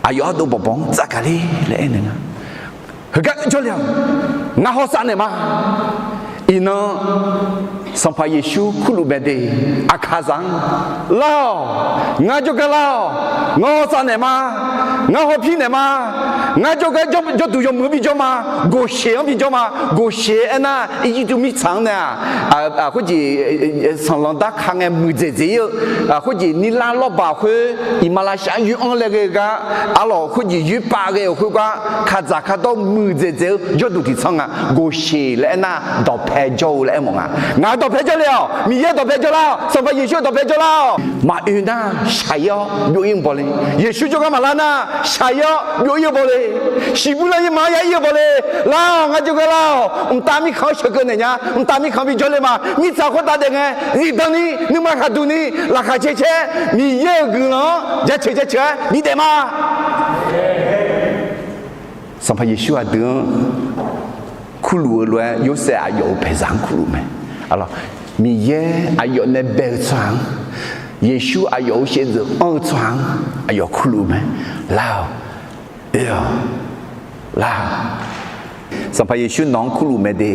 aqyawf ardov bawqbawq-anr tsafgaq ler laer aernaeq nga. Heugar jawrle-awq. Ngar hawsav naeq ma. Iqnan Sanqpaq Yeqsur kurluf mae de, aqkaqzaq-anr, Lar-awq, ngar jawrgar lar-awq, ngar hawsav naeq ma, ngar hawpir naeq ma, ngar jawrgar jawrduq yawmuiq-anr bijawr ma, Goqsheq-anr bijawr ma. Goqsheq aernar, Irjirtuv mirtsaq-anr nae-aq, khoerjeq sanqlanq darka ngae muiqdzaeq dzaeq-ir-eu, khoerjeq nirlar lawrbaq khoer, iqmalavshav-anr yoer-anr laer ghae-eu gar, arlawq khoerjeq yoerpav ghae-euq khoergar, kaqdzaq kardawr muiqdzaeq dzaeq-eu jawrduq tiqtsanr nga. Goqsheq laer aernar, dawqpae jawr-eu laer aermawf nga. Ngaq-euq dawqpae jawrle-awq. Miqyaer-euq dawqpae jawrlar-awq. Sanqpaq Yeqsur-euq dawqpae jawrlar-awq. Maqoe nar shaq-ir-awr byov-ir-eu bawle. Yeqsur jawrgar maqlar nar shaq-ir-awr byov-ir-eu bawle. Shiqbuir lar-ir ma ya-ir-eu bawle. Lar-awq, ngar jawrgar lar-awq. Mqtav mirkhanq-anr sheuqkeuv naeq nya. Mqtav mirkhanq bijawr le ma. Mirtsaq khoertav daef ngae, zifdan ni, nuima khaqduq ni, laqkhaq caer caer, Miqyaer-euq guiqlanq-anr jaceuq jaceuq-aer bidaef ma. Sanqpaq Yeqsur aqdui-anr kurluf-eu lof-aer, Yorsaev aqyawf-euq paeqzaq-anr kurluf mae. Miqyaer aqyawf nae bae-eu tsawrhaq-anr, Yeqsur aqyawf-euq shaevdzeuf anr-eu tsawrhaq-anr aqyawf kurluf mae. Lar-awq, oe-awq, lar-awq. Sanqpaq Yeqsur nawq-anr kurluf mae de.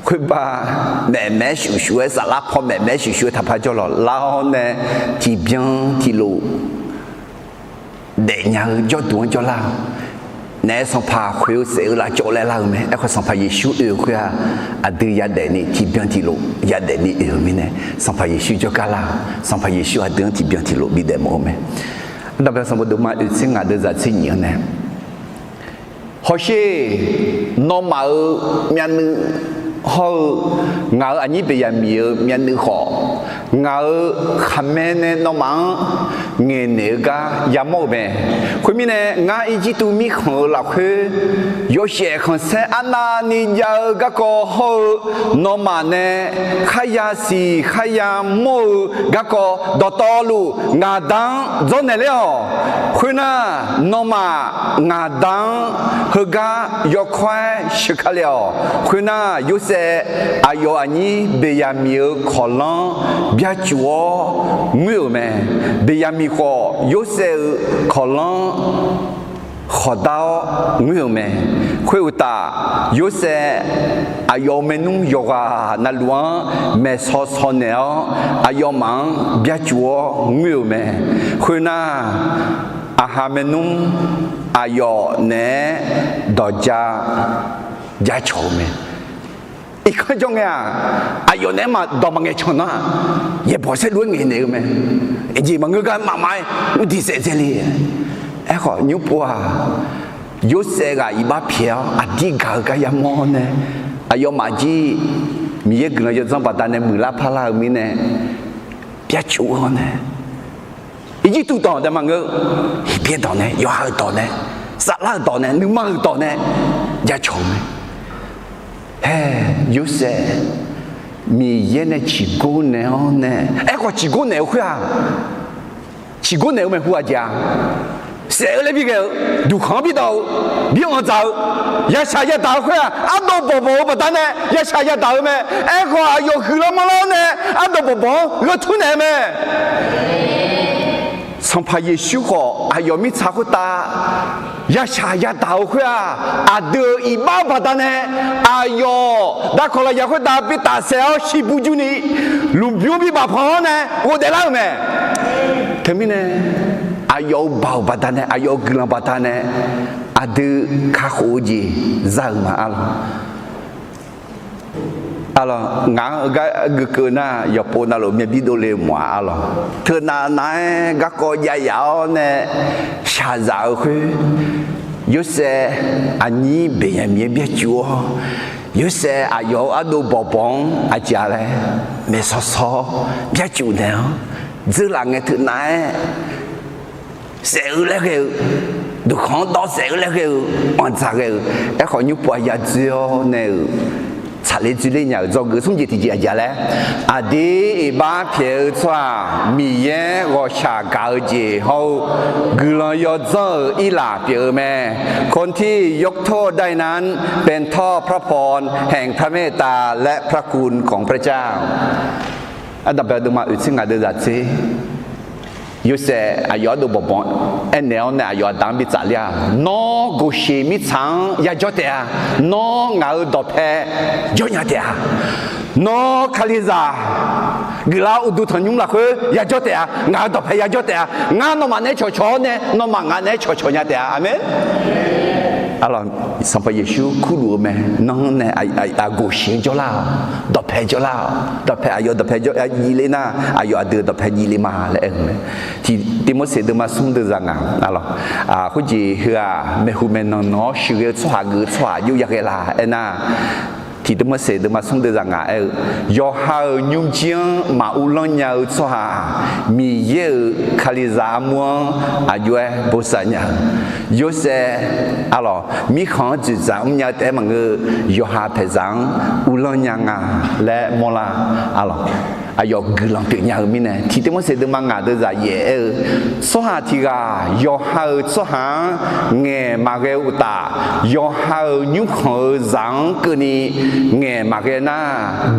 Khoerbar, maefmaeq-aer shuf shuf-aer, saflar paw maefmaeq-aer shuf shuf-aer taqpar jawrlawq. Lar-awr nae tiqbyan tiqlof daefnya-eu jawrduq-anr jawrlar-awq. Naef sanqpaq khoeq-eu saef-eu lafcawv laer lar-eu mae. Aerkhawf Sanqpaq Yeqsur oe-euq khoer-aq, aqdui yadaef ni tiqbyan tiqlof yadaef ni oe-euq mirnae, Sanqpaq Yeqsur jawrgar lar-awq. Sanqpaq Yeqsur aqdui-anr tiqbyan tiqlof bidaef mawf-eu mae. Ardanqbae sanqbof deuq ma oeq tser ngaq deuq zaq tser nyiq-anr nae, Hawsher, nawmaf-euq myavnuiv hawr-eu ngaq-euq aqnyir Beqyaqmiq-euq myavnuiv khawf, ngaq-euq khaqmae nae nawmaf-anr ngaeqnaeq-eu gar yamawr-euq mae. Khoermirnae, ngar Irjirtuv mirkhanq-euq lafkhoer yawshaef khanqsaer arnavni jav-eu garkawv hawr-eu, nawmaf nae kharya siq kharya mawr-eu garkawv dawqtawvluf ngaqda-anr dzawrnaeq ler-awq. Khoernar, nawmaf ngaqda-anr heugar yawkawr-aer sheuka le-awq. Khoernar, Yorsaev aqyawf aqnyir Beqyaqmiq-euq kawqlanr byacuf-awr ngoer-euq mae. Beqyaqmiq khawf, Yorsaev-euq kawqlanr khawqdar-awr ngoer-euq mae. Khoeruqtaf, Yorsaev aqyawf-euq maernmr yawqghaq navluf-anr maeqsaw saw naeq-awr, aqyawfmaf-anr byacuf-awr ngoer-euq mae. Khoernar, aqha maernmr aqyawf naeq-aer dawqja jacawq-eu mae. Irkanr jawr ngae-aq, aqyawf naeq-aer maq dawq maqngaeq can nar, yaeqbawq saerlu-aer ngaeqnaeq-eu mae. Aqjeq maqngeur gar maqma-aer mr diq saef dzae le. Aerkhawf, nymr pov-aq, Yorsaev ghaq iqbax pyaeq-awr aqdir gaq-eu gar yamawr-awr nae, aqyawfmaf jir Miqyaer guiqlanq yawdzanr baqdanae muiqlar parlar-eu mirnae, byacuf-awr nae, Irjirtuv dawq dae maqngeur, Heqbyaer dawq nae, yawqha-euq dawq nae, saflar-euq dawq nae, nuima-euq dawq nae jacawq-eu mae. Haer, Yorsaev Miqyaer nae ciqgor naeq-awr nae, aerkhawf ciqgor naeq-eu khoer-aq, ciqgor naeq-eu maeqhu aqjeq-aq, saef-eu laer bi ghae-eu, duqkhanq-anr bi dawv-eu, bi anqdzaq-eu, yashaq yadaq-eu khoer-aq, ardov bawqbawq-eu baqdanae yashaq yadaq-eu mae. Aerkhawf, aqyawf huiqlar manrlar-awr nae ardov bawqbawq-anr gheu tur naeq-eu mae. Sanqpaq Yeqsur khawf, aqyawf mirtsaq khoertav yashaq yadaq-eu khoer-aq, aqdui-euq iqbax baqdanae, aqyawf darkawq lafyaq khoertav bi tafsaef-awr shiqbu jurni, lmqbymr bi bafpanq-awr nae ghofdaef lar-euq mae. Teumirnae, aqyawf-euq baoq baqdanae, aqyawf-euq guiqlanq baqdanae, aqdui kakhof-eu jeq za-euq ma arlawq. Arlawq, ngaq-anr heugar guikeuv nar, yawqpov navluf myav bir dovle-eu mawf-a arlawq. Teunav nav-aer garkawv jav yaf-awr nae shaqzaq-eu khoer, Yorsaev aqnyir Beqyaqmiq-aer byacuf-awr, Yorsaev aqyawf-euq ardov bawqbawq-anr aqjeq laer maeqsaw saw-awr byacuf naeq-awr, dzeurlaf ngae teunav-aer saef-eu laer ghae-eu, duqkhanq-anr dawv saef-eu laer ghae-eu, anqdzaq ghae-euq. Aerkhawf, nymrpov-a yadzoer-awr nae-euq tsaqler dzoerler nya-euq dzawgeuf smr jeq tiqjeq aqjeq-a laer, aqdir iqbax pyaeq-eu tsawrhaq Miqyaer ghawqshaq gaq-eu jeq hawr-eu guiqlanq yawdzanr-euq irlaf pyeuf-eu mae. คนที่ยกโทษได้นั้นเป็นเพราะพระพรแห่งพระเมตตาและพระคุณของพระเจ้า Ardanqbae deuvma oeqtser ngaq deuvzaq tser. Yorsaev aqyawf ardov bawqbawq aernaeq-awr nae aqyawf aqda-anr bi tsafler-a, Nawr, ghoqsheq mirtsaq-anr yajawr taef-a. Nawr, ngaq-euq dawqpae jawrnya taef-a. Nawr, Kalizaq guiqlanq uqduq tanqnymr lafkhoer yajawr taef-a. Ngaq-euq dawqpae yajawr taef-a. Ngar nawmaf naeq-aer cawqcawq-awr nae, nawmaf ngaq naeq-aer cawqcawq nya taef-a. Aqmeq. Sanqpaq Yeqsur kurluf-eu mae. Nanr nae aqghoqsheq-eu jawrlar-awq. Dawqpae jawrlar-awq. Dawqpae, aqyawf dawqpae jawr-a jivler nar, aqyawf aqdui dawqpae jivler ma laer aer-eu mae. Tiq Tivmorseq deuvma smr deuvzaq ngaq, khoerjeq heu-aq, maeqhu maeqnan nan-awr sheuqghae-eu tsawrhaq geuf-eu tsawrhaq jov yaghae la aernar, Tiq Tivmorseq deuvma smr deuvzaq ngaq aer-eu, yawqha-euq nymrjir-anr maq uvlanr nya-eu tsawrhaq-aq, Miqyaer-euq Kalizaq armur-anr aqjox-aer bosav nya-eu. Yorsaev, arlawq, mirkhanq-anr dzoeqdzaq mrnya-eu taef-aer maqngeur, yawqha paeqzaq-anr uvlanr nya nga laer mawrlar, arlawq, aqyawf guiqlanq pyeufnya-eu mirnae, Tiq Tivmorseq deuvma ngaq deuvzaq yaef aer-eu, tsawrhaq tiq ghaq yawqha-euq tsawrhaq-anr ngaeq maqghae-eu uqtaf, yawqha-euq nymrkhanq-eu zaq-anr keuvni ngaeq maqghae nar,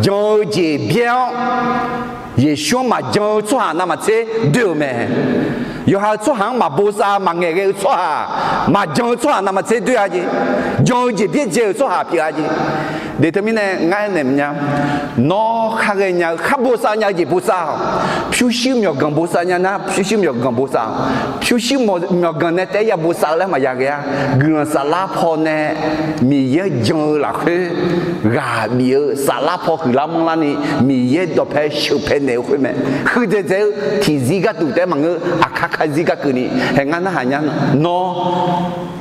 jan-eu jeq byaer-awr, Yeqsur-anr maqjan-eu tsawrhaq navmaqtser doer-euq mae. Yawqha-euq tsawrhaq-anr maqbosav maqngaeq ghae-eu tsawrhaq, maqjan-eu tsawrhaq navmaqtser doer-a jeq. Jan-eu jeq byaerdzae-euq tsawrhaq pyeuf-a jeq. Deq teumirnae ngar aernaeq maqnya, nawr khar ghaenya-eu khar bosav nya-eu jeq bosav-awq. Pyurshuir myawqganq bosav nya nar, pyurshuir myawqganq bosav-awq. Pyurshuir myawqganq nae taef-aer ya bosav-eu laer maqya ghae-a. Guiqlanq saflar paw nae Miqyaer-anr jan-eu lafkhoer ghaq bif-eu saflar paw huiqlar manrlarni, Miqyaer dawqpae sheuqpae naeq-eu khoer mae. Huiqdzaeq dzaeq-eu tiqzir gharduq taef-aer maqngeur, aqkar karzir garkeuvni hae ngar narhaq nya. Nawr,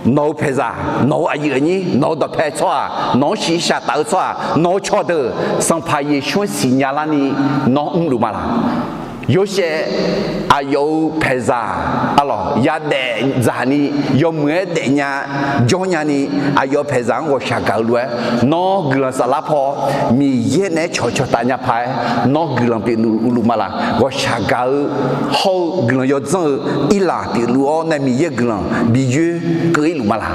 nawq-eu paeqzaq, nawq-eu aqyuif aqnyir, nawq-eu dawqpae tsawrhaq, nawq-anr shiqshaq taf-eu tsawrhaq, nawq-eu cawqdeuq, Sanqpaq Yeqsur-anr siqnya larni nawr mrluf ma laq? Yorsaev, aqyawf-euq paeqzaq, arlawq, yadaef dzaqni, yawmuiq-aer daefnya, jawrnya ni, aqyawf-euq paeqzaq-anr ghawqshaq gaq-eu lof-aer, nawr guiqlanq saflar paw, Miqyaer naeq-aer cawqcawq taf nya paq-aer, nawr guiqlanq pyeufluf ma laq? Ghawqshaq gaq-eu hawr-eu guiqlanq yawdzanr-eu irlaf pyeufluf-awr nae Miqyaer-euq guiqlanq bi yoer keuv-ir luf ma laq?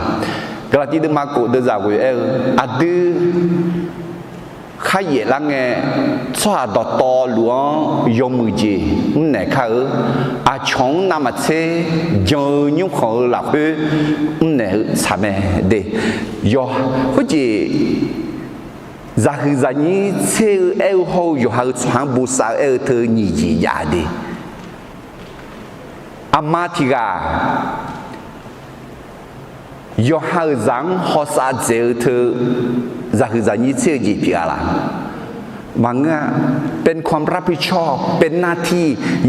Gaqlaqtiv deuvma kof deuvzaq ghoe aer-eu, aqdui khar yaef lar ngae, tsawrhaq dawqtawvluf-anr yawmuiq jeq mrnaeq kar-eu, aqcawq-anr navmaqtser jan-eu nymrkhanq-eu lafkhoer mrnaeq-eu tsaq mae de. Yawq, khoerjeq zaqhuiq zaqnyir tser-eu aer-eu hawr-eu yawqha-euq tsawrhaq-anr bosav-eu aer-eu teu nyiq jeq jav de. Aqma tiq ghaq yawqha-euq zaq-anr hawsav dzaeq-eu teu zaqhuiq zaqnyir tser-eu jeq pyeuf-a laq? Maqngeur-a. เป็นความรับผิดชอบ เป็นหน้าที่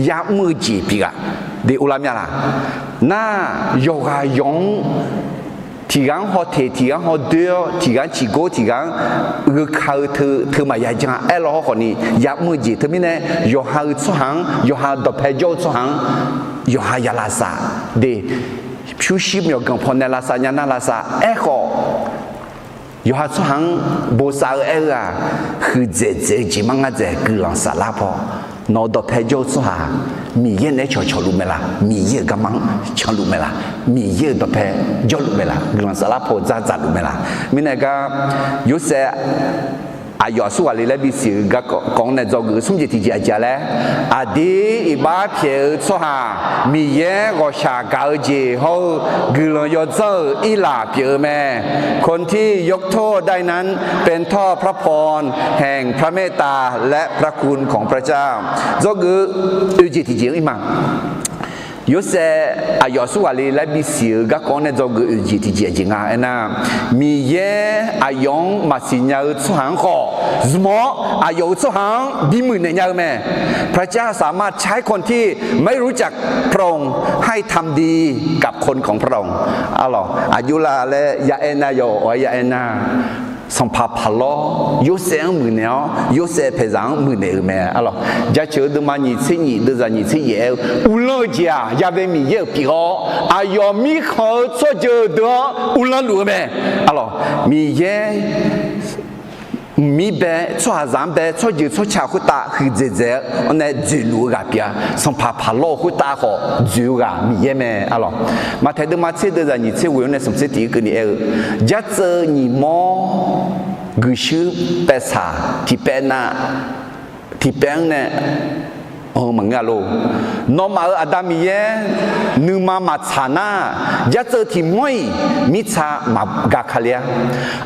yamr-eu jeq pyeuf-a de. Uvlar mya laq? Nar, yawqghaq yawq-anr tiq ghaq-anr hawteq, tiq ghaq-anr hawdoer-awr, tiq ghaq-anr ciqgor, tiq ghaq-anr gheuka-eu teu, teu maqya jan-a. Aerlaw hawrkhawf ni yamr-eu jeq teumirnae, yawqha-euq tsawrhaq-anr, yawqha dawqpae jawr-eu tsawrhaq-anr, yawqha ya lavsav de. Pyurshuir myawqganq pawnae lavsav nya nar lavsav. Aerkhawf, yawqha tsawrhaq-anr bosav-eu aer-eu-aq, huiqdzaeq dzaeq-eu jeq mar ngar dzaeq guiqlanq saflar paw. Nawq-eu dawqpae jawr-eu tsawrhaq, Miqyaer naeq-aer cawqcawq luf mae laq? Miqyaer-euq garma-anr canluf mae laq? Miqyaer-euq dawqpae jawrluf mae laq? Guiqlanq saflar paw dzardzaq luf mae laq? Mirnae gar, Yorsaev aqyawf aqsur ghaq le laer bisiq-eu garkawv-anr nae dzawgeuf-eu smr jeq tiqjeq aqjeq-a laer, aqdir iqbax pyaeq-eu tsawrhaq Miqyaer ghawqshaq gaq-eu jeq hawr-eu guiqlanq yawdzanr-euq irlaf pyeuf-eu mae. คนที่ยกโทษได้นั้นเป็นเพราะพระพรแห่งพระเมตตาและพระคุณของพระเจ้า Dzawgeuf-eu oeqjeq tiqjeq-anr ir ma. Yorsaev aqyawf aqsur ghaq le laer bisiq-eu garkawv-anr nae dzawgeuf oeqjeq tiqjeq aqjeq nga aernar, Miqyaer aqyawf-anr maqsiq nya-eu tsawrhaq-anr khawf, zmq-awr aqyawf-euq tsawrhaq-anr bimuiq naeq nya-eu mae. พระเจ้าสามารถใช้คนที่ไม่รู้จักพระองค์ให้ทำดีกับคนของพระองค์ Arlawq, aqjox la laer ya aer nar, yawf-awr ya aer nar, Sanqpaq Paqlawr Yorsaev-anr muiqnaeq-awr, Yorsaev paeqzaq-anr muiqnaeq-euq mae. Arlawq, Jaceuq-eu deuvma nyiq tser nyiq, deuvzaq nyiq tser yaef-aer-eu, uvlanr-eu jeq-aq, Ya'bae Miqyaer-euq pyeuf-awr, aqyawf mirkhanq-eu tsawrjeuq deuq-anr uvlanr luf-eu mae. Arlawq, Miqyaer mqmir bae, tsawrhaqzaq-anr bae, tsawrjeuq tsawrca khoertav huiqdzaeq dzaeq-awr nae dzoeqluf-eu ghaq pyeuf-a. Sanqpaq Paqlawr-eu khoertav khawf dzoeq-eu ghaq Miqyaer mae. Arlawq, Maqtaeq deuvma tser, deuvzaq nyiq tser ghoe-awr nae smq tser tiq-ir keuvni aer-eu, jartseuv nyiqmawr guiqshuir paevsaq tiqpaev na, tiqpaev-anr nae anq-eu maqngeur-a lor. Nawmaf-euq Aqda Miqyaer nuima maqtsaq nar, jartseuv tiq mawr-iq mirtsa maqgaq ka le-a.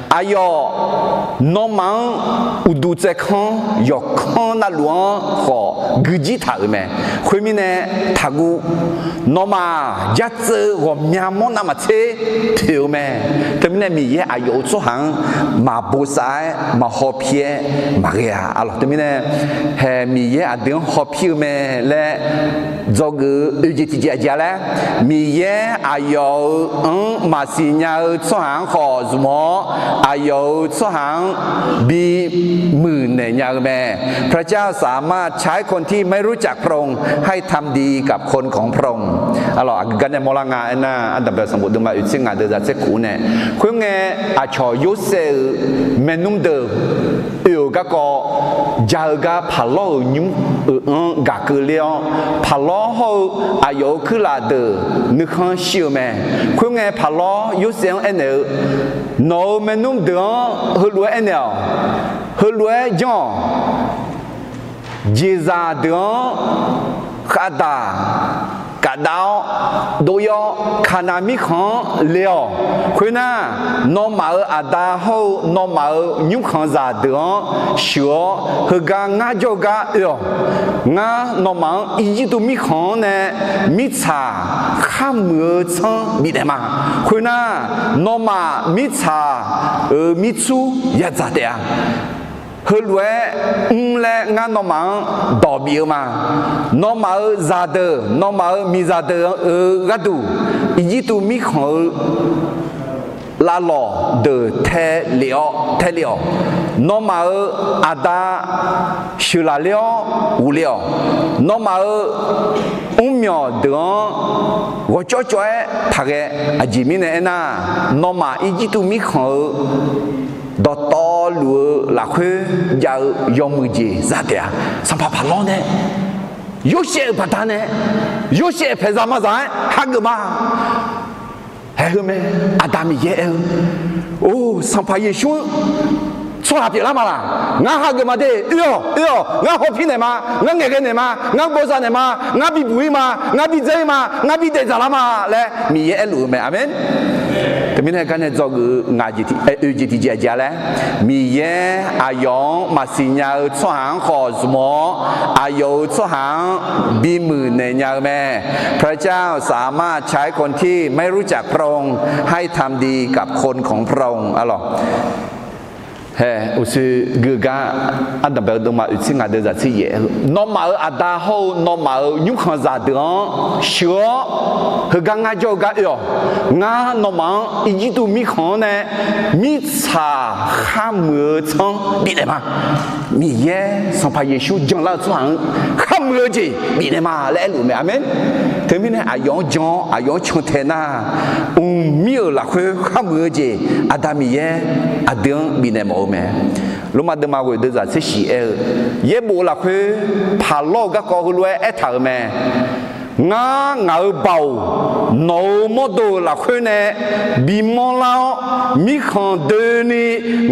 Aqyawf nawmaf-anr uqduq tsaevkanr yawqkanr navluf-anr khawf guijir taq-euq mae. Khoermirnae, taqguv. Nawmaf jartseuv ghawqmya mawr navmaqtser poeq-eu mae. Teumirnae Miqyaer aqyawf-euq tsawrhaq-anr maqbosav-aer maqhaw pir-aer maqghae-a. Arlawq, teumirnae hae Miqyaer aqdui-anr haw pir-eu mae laer dzawgeuf-eu oeq jeq tiqjeq aqjeq-a laer, Miqyaer aqyawf-euq anr maqsiq nya-eu tsawrhaq-anr khawf zmq-awr, aqyawf-euq tsawrhaq-anr bimuiq naeq nya-eu mae. พระเจ้าสามารถใช้คนที่ไม่รู้จักพระองค์ให้ทำดีกับคนของพระองค์ Arlawq, aqgeu gar nae mawrlar nga aernar, Ardanqbae-eu sanqbof deuvma oeq tser ngaq, deuvzaq tser khof-anr nae, khoerngae, aqcawq Yorsaev-euq maernmr deuq oe-euq garkawv ja-eu gar Paqlawr-euq nymr-euq anr gaq keuvler-awr, Paqlawr hawr-eu aqyawf-euq kuirlaf deuq nuikhanr shir-eu mae. Khoerngae, Paqlawr Yorsaev-anr aernaeq-eu, Nawq-euq maernmr deuq-anr heulof-aer aernaeq-awq. Heulof-aer janr-awq. Jeqzaq deuq-anr khavdaq kafdav-awr dov-ir-awr, Kaqnav mirkhanq-anr le-awq. Khoernar, nawmaf-euq aqda hawr-eu nawmaf-euq nymrkhanqzaq deuq-anr sheuq-awr, heugar ngar jawr-eu gar oe-awq. Ngar nawmaf-anr Irjirtuv mirkhanq-anr nae mirtsaq kharmuiq-eu tsanr bifnaeq ma. Khoernar, nawmaf mirtsaq-euq mirtsur yadzaq taef-a. Heulof-aer mr laer ngar nawmaf-anr dawq bif-eu ma. Nawmaf-euq zaqdeuq, nawmaf-euq miqzaq deuq-euq gharduq, Irjirtuv mirkhanq-eu lavlawq deuq tae lef-awr, tae lef-awq. Nawmaf-euq aqda sheuqlaf ler-awr ghofle-awq. Nawmaf-euq mrmyawq deuq-anr ghawqcawv cawv-aer taqghae. Aqjeq mirnae aernar, nawmaf Irjirtuv mirkhanq-eu dawqtawvluf-eu lafkhoer jav-eu yawmuiq jeq za taef-a. Sanqpaq Paqlawr nae Yorsaev-euq baqdanae, Yorsaev paeqzaq mazaq-aer hageuf ma. Haeq heu mae. Aqda Miqyaer aer-eu, Or, Sanqpaq Yeqsur-anr tsawrhaq pyeuflar ma laq? Ngar hageuf ma de. Oe-awq, oe-awq. Ngar hawpir naeq ma. Ngar ngaeqghae naeq ma. Ngar bosav naeq ma. Ngar bibuq-ir ma. Ngar bidzae-ir ma. Ngar bidaef dzaqlar ma laer Miqyaer aerluf-eu mae. Aqmeq. Teumirnae gar nae dzawgeuf-eu ngaq jeq tiq, oe jeq tiqjeq aqjeq-a laer, Miqyaer aqyawf-anr maqsiq nya-eu tsawrhaq-anr khawf zmq-awr, aqyawf-euq tsawrhaq-anr bimuiq naeq nya-eu mae. พระเจ้าสามารถใช้คนที่ไม่รู้จักพระองค์ให้ทำดีกับคนของพระองค์ Arlawq, hae, uqshoe gui-eu gar, Ardanqbae-eu deuvma oeq tser ngaq, deuvzaq tser yaef-eu, Nawmaf-euq aqda hawr-eu nawmaf-euq nymrkhanqzaq deuq-anr sheuq-awr, heugar ngar jawr-eu gar oe-awq. Ngar nawmaf-anr Irjirtuv mirkhanq-anr nae mirtsaq kharmuiq-eu tsanr bifnaeq ma. Miqyaer Sanqpaq Yeqsur janlar-eu tsawrhaq-anr kharmuiq-eu jeq bifnaeq ma laer aerluf mae. Aqmeq. Teumirnae aqyawf-anr jan-awr aqyawf-anr cantae nar, mqmir-euq lafkhoer kharmuiq-eu jeq Aqda Miqyaer aqdui-anr bifnaeq mawf-eu mae. Lormav deuvma ghoeq deuvzaq tser shiq aer-eu, yaerbof lafkhoer Paqlawr-eu garkawv heulof-aer aertaq-euq mae. Ngar ngaq-euq baoq nawq-euq mawrdo-euq lafkhoer nae bimanr lar-awr, mirkhanq doeni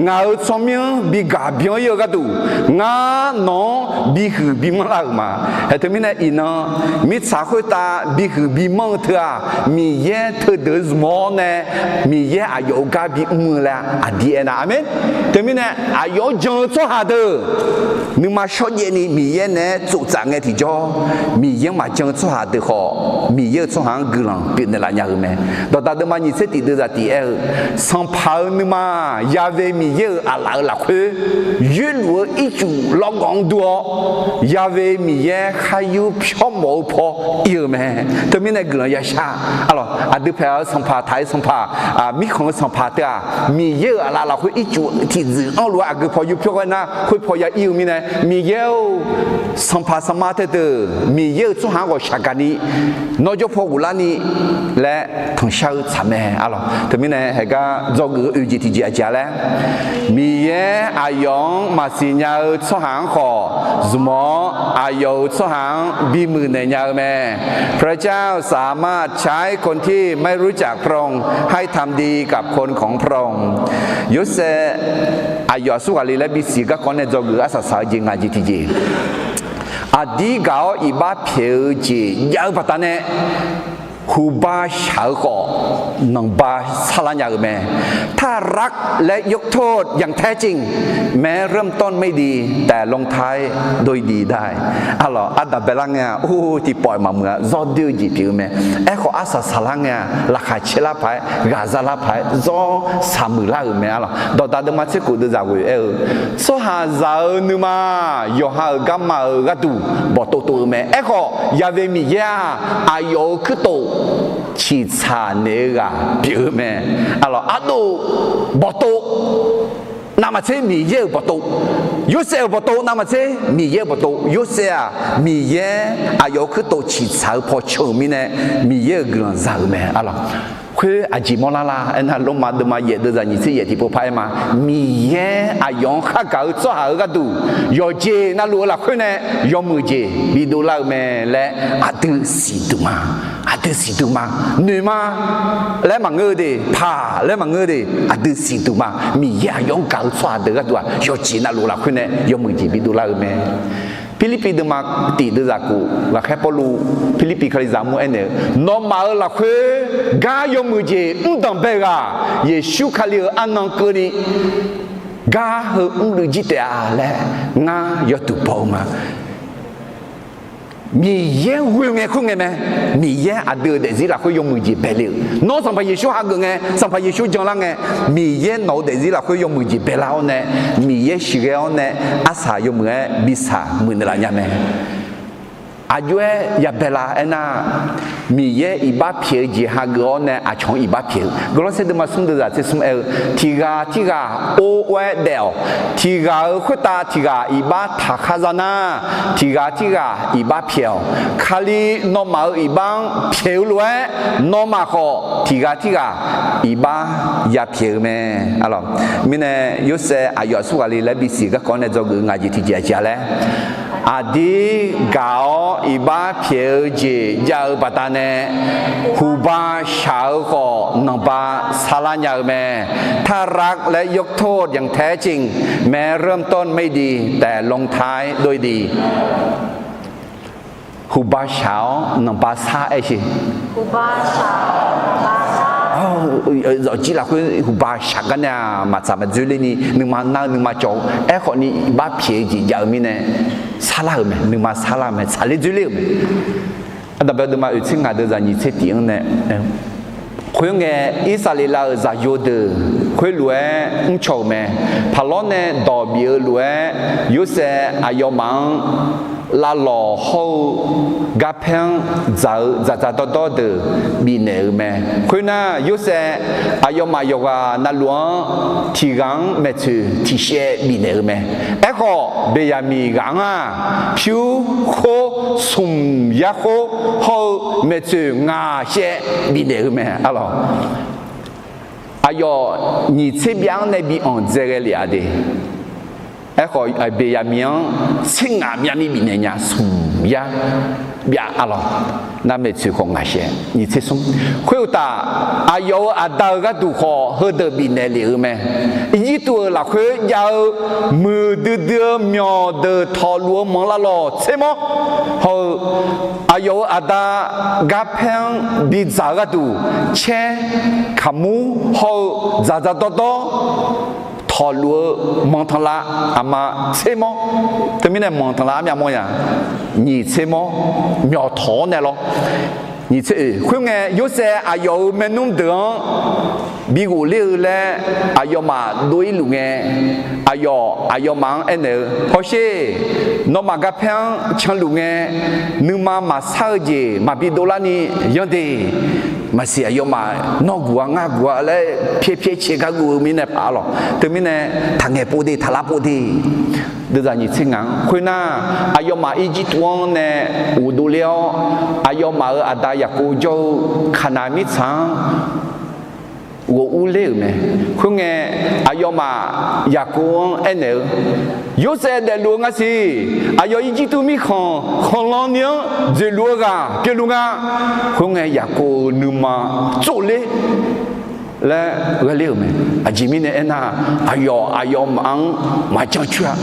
ngaq-euq tsawrmyanr bigaq byan-ir-eu gharduq, ngar nawq-anr bihuiq bimanr lar-euq ma. Hae, teumirnae iqnan mirtsaq khoertav bihuiq bimanr-eu teu-aq, Miqyaer teudeuq-eu zmq-awr nae Miqyaer aqyawf-euq gar bimr-eu laer aqdir aernar, aqmeq. Teumirnae aqyawf-anr jan-eu tsawrhaq deuq nuima shawrjaev ni Miqyaer naeq-aer tsoftsaf ngae tiqjawr, Miqyaer-anr maqjan-eu tsawrhaq deuq khawf, Miqyaer-euq tsawrhaq-anr guiqlanq pyeufnaeq laf nya-eu mae. Dawqdaq deuvma nyiq tser tiq deuvzaq tiq aer-eu, Sanqpaq-euq nuima, Ya've Miqyaer-euq aqlaf-euq lafkhoer yoerluf-eu ircuf lawrgawv-anr dur-awr, Ya've Miqyaer khar yur pyawrmawf-eu paw ir-eu mae. Teumirnae guiqlanq yashar. Arlawq, aqdui paeq-eu sanqpaq, taq-eu sanqpaq, mirkhanq-eu sanqpaq teu-aq, Miqyaer-euq aqlaf lafkhoer ircuf tiqdzuif anrluf-aer aqgeu paw yur pyawr ghae nar, khoer paw ya ir-eu mirnae, Miqyaer-or, sanqpaq sanqma taedeuq Miqyaer-euq tsawrhaq-anr ghawqshaq gaqni, nawr jawr paw ghoflarni laer tanqshar-eu tsaq mae. Arlawq, teumirnae haegar dzawgeuf-eu oeq jeq tiqjeq aqjeq-a laer, Miqyaer aqyawf-anr maqsiq nya-eu tsawrhaq-anr khawf zmq-awr, aqyawf-euq tsawrhaq-anr bimuiq naeq nya-eu mae. พระเจ้าสามารถใช้คนที่ไม่รู้จักพระองค์ให้ทำดีกับคนของพระองค์ Yorsaev aqyawf aqsur ghaqle laer bisiq garkawv nae dzawgeuf-eu arsaq saq-eu jeq ngaq jeq tiqjeq, aqdir gaq-awr iqbax pyaeq-eu jeq jav-eu baqdanae, huqba shaq-eu khawf nanqba sarlar nya-eu mae. ถ้ารักและยกโทษอย่างแท้จริง แม้เริ่มต้นไม่ดี แต่ลงท้ายด้วยดีได้ Arlawq, ardanq baelar ngae-aq, or, tiqpawf-iq maqmuiq-a, zawr doer-eu jeq pyeuf-eu mae. Aerkhawf arsaq saqlar ngae-aq, laqkhaq caerlar paq-aer, ghaqzaq lar paq-aer, zawr saqmuiq lar-euq mae. Arlawq, Dawqdaq deuvma tser khof deuvzaq ghoeq aer-eu, tsawrhaqzaq-euq nuima, yawqha-euq garma-euq gharduq bawqtov tov-eu mae. Aerkhawf Ya've Miqyaer-aq, aqyawf-euq kuirtof ciqtsaq naeq-eu ghaq pyeuf-eu mae. Arlawq, ardov bawqtov navmaqtser Miqyaer-euq bawqtov, Yorsaev-euq bawqtov navmaqtser Miqyaer-euq bawqtov. Yorsaev-aq, Miqyaer aqyawf-euq kuirtof ciqtsaq-eu paw can-euq mirnae, Miqyaer-euq guiqlanq za-euq mae. Arlawq, khoer aqjeq mawrlar lar aernar, Lormav deuvma yaef deuvzaq nyiq tser yaef tiqpov par aer ma. Miqyaer aqyawf-anr khargaq-eu tsawrhaq-euq gharduq yawqjeq navluf-eu lafkhoer nae yawmuiq jeq bidov lar-eu mae laer aqdui siqduq ma. Aqdui siqduq ma. Noeq ma laer maqngeur-eu de, paq laer maqngeur-eu de, aqdui siqduq ma. Miqyaer aqyawf-anr gaq-eu tsawrhaq deuq gharduq-aq, yawqjeq navluf lafkhoer nae yawmuiq jeq bidov lar-eu mae. Pirlirpiv deuvma tiq deuvzaq khof, ghaqkhaer Pawrluv Pirlirpiv Kalizaq mur aernaeq-eu, nawmaf-euq lafkhoer gar yawmuiq jeq mrdanq bae ghaq, Yeqsur Kali-euq arnan keuvni gar heu mrluiv jir taef-a laer ngar yawduq baw-eu ma. Miqyaer ghoe ngae khoerngae mae. Miqyaer aqdui-euq daefzir lafkhoer yawmuiq jeq baele-euq, nawr Sanqpaq Yeqsur hageuf ngae, Sanqpaq Yeqsur janlar ngae, Miqyaer nawq-eu daefzir lafkhoer yawmuiq jeq baelar-awr nae, Miqyaer siqghae-awr nae arsaq yawmuiq-aer bi saq muiq naeqlaf nya mae. Aqjox-aer yabae la aernar, Miqyaer iqbax pyaeq-eu jeq hageuf-awr nae aqcawq-anr iqbax pyaeq-eu. Gawrlawrsaer deuvma smr deuvzaq tser smr aer-eu, tiq ghaq tirghaq or or-aer daef-awq. Tiq ghaq-euq khoertav tiq ghaq iqbax taqkhar za nar, tiq ghaq tirghaq iqbax pyaeq-awq. Kali nawmaf-euq iqbax-anr pyaeq-eu lof-aer, nawmaf khawf tiq ghaq tirghaq iqbax yapyaeq-eu mae. Mirnae, Yorsaev aqyawf aqsur ghaqle laer bisiq garkawv nae dzawgeuf-eu ngaq jeq tiqjeq aqjeq-a laer, aqdir gaq-awr iqbax pyaeq-eu jeq jav-eu baqdanae, huqba shaq-eu khawf nanqba sarlar nya-eu mae. ถ้ารักและยกโทษอย่างแท้จริง แม้เริ่มต้นไม่ดี แต่ลงท้ายด้วยดี Huqba shaq-awr nanqba sar aer sheq. Zawqjir lafkhoer huqba shaq gar nae-aq, maqtsaq maqdzoerlerni nuima nar-eu nuima cawv-eu aerkhawfni iqbax pyaeq-eu jeq jav-eu mirnae sarlar-euq mae, nuima sarlar-eu mae, tsaqler dzoerler-euq mae. Ardanqbae deuvma oeq tser ngaq deuvzaq nyiq tser tiq-anr nae, khoerngae, Irsaqleqlav-euq zaqyo deuq khoerlof-aer mrcaw-euq mae. Paqlawr nae dawq bif-eu lof-aer, Yorsaev aqyawfmaf-anr lavlawq hawr-eu garpaer-anr dzaq-eu dzaqdzaq dawrdawr deuq bifnaeq-euq mae. Khoernar, Yorsaev aqyawfmaf yawqghaq navluf-anr tiq ghaq-anr maeqtsoeq tiq shaev bifnaeq-euq mae. Aerkhawf, Beqyaqmiq ghaq-anr-aq, pyur khoer smq yar khoer hawr-eu maeqtsoeq ngaq shaev bifnaeq-euq mae. Arlawq, aqyawf nyiq tser byav-anr nae bi anqdzae ghae lef-a de. Aerkhawf, Beqyaqmiq-anr tser ngaq myavni bifnaeq nya, smq yar byav. Arlawq, nar maeqtsoeq khawf ngaq shaev nyiq tser smr. Khoeruqtaf, aqyawf-euq aqda-euq gharduq khawf heudeuq bifnaeq lef-euq mae. Irjirtuv-euq lafkhoer jav-eu muiqdui dui-eu myawqdeuq tawqluf-eu manq lavlawq tser mawr hawr-eu, aqyawf-euq aqda garpaer-anr bidzaq-eu gharduq caer kaqmur hawr-eu dzaqdzaq dawrdawr tawqluf-eu manq tanqlav aqma tser mawr. Teumirnae manq tanqlav armyav mawr ya, nyiq tser mawr, myawq tawq-awr nae lawr. Nyiq tser oeq, khoerngae, Yorsaev aqyawf-euq maernmr deuq-anr bi ghofler-eu laer aqyawfmaf dov-ir luf ngae, aqyawf aqyawfmaf-anr aernaeq-eu, Hawsher, nawmaf garpaer-anr canluf ngae, nuima maqsar-eu jeq maqbi dovlarni yanr de. Maqsiq aqyawfmaf nawr guq-a ngar guq-a laer pyaer pyaer cae gar guv-eu mirnae paq-a lawq. Teumirnae taqngaeq pov de, taqlar pov de. Deuvzaq nyiq tser ngaq-anr khoernar, aqyawfmaf Irjirtuv-anr nae ghofdov ler-awr, aqyawfmaf-euq aqda Yaqkov jawr-eu Kaqnaq mirtsaq-anr ghof urler-euq mae. Khoerngae, aqyawfmaf Yaqkov-anr aernaeq-eu, Yorsaev daefluf-eu nga siq. Aqyawf Irjirtuv mirkhanq khanqlan ni-anr dzoeqluf-eu ghaq pyeufluf nga. Khoerngae, Yaqkov-euq nuima tsovler laer ghaeler-euq mae. Aqjeq mirnae aernar, aqyawf aqyawfmaf-anr maqjan coer-a.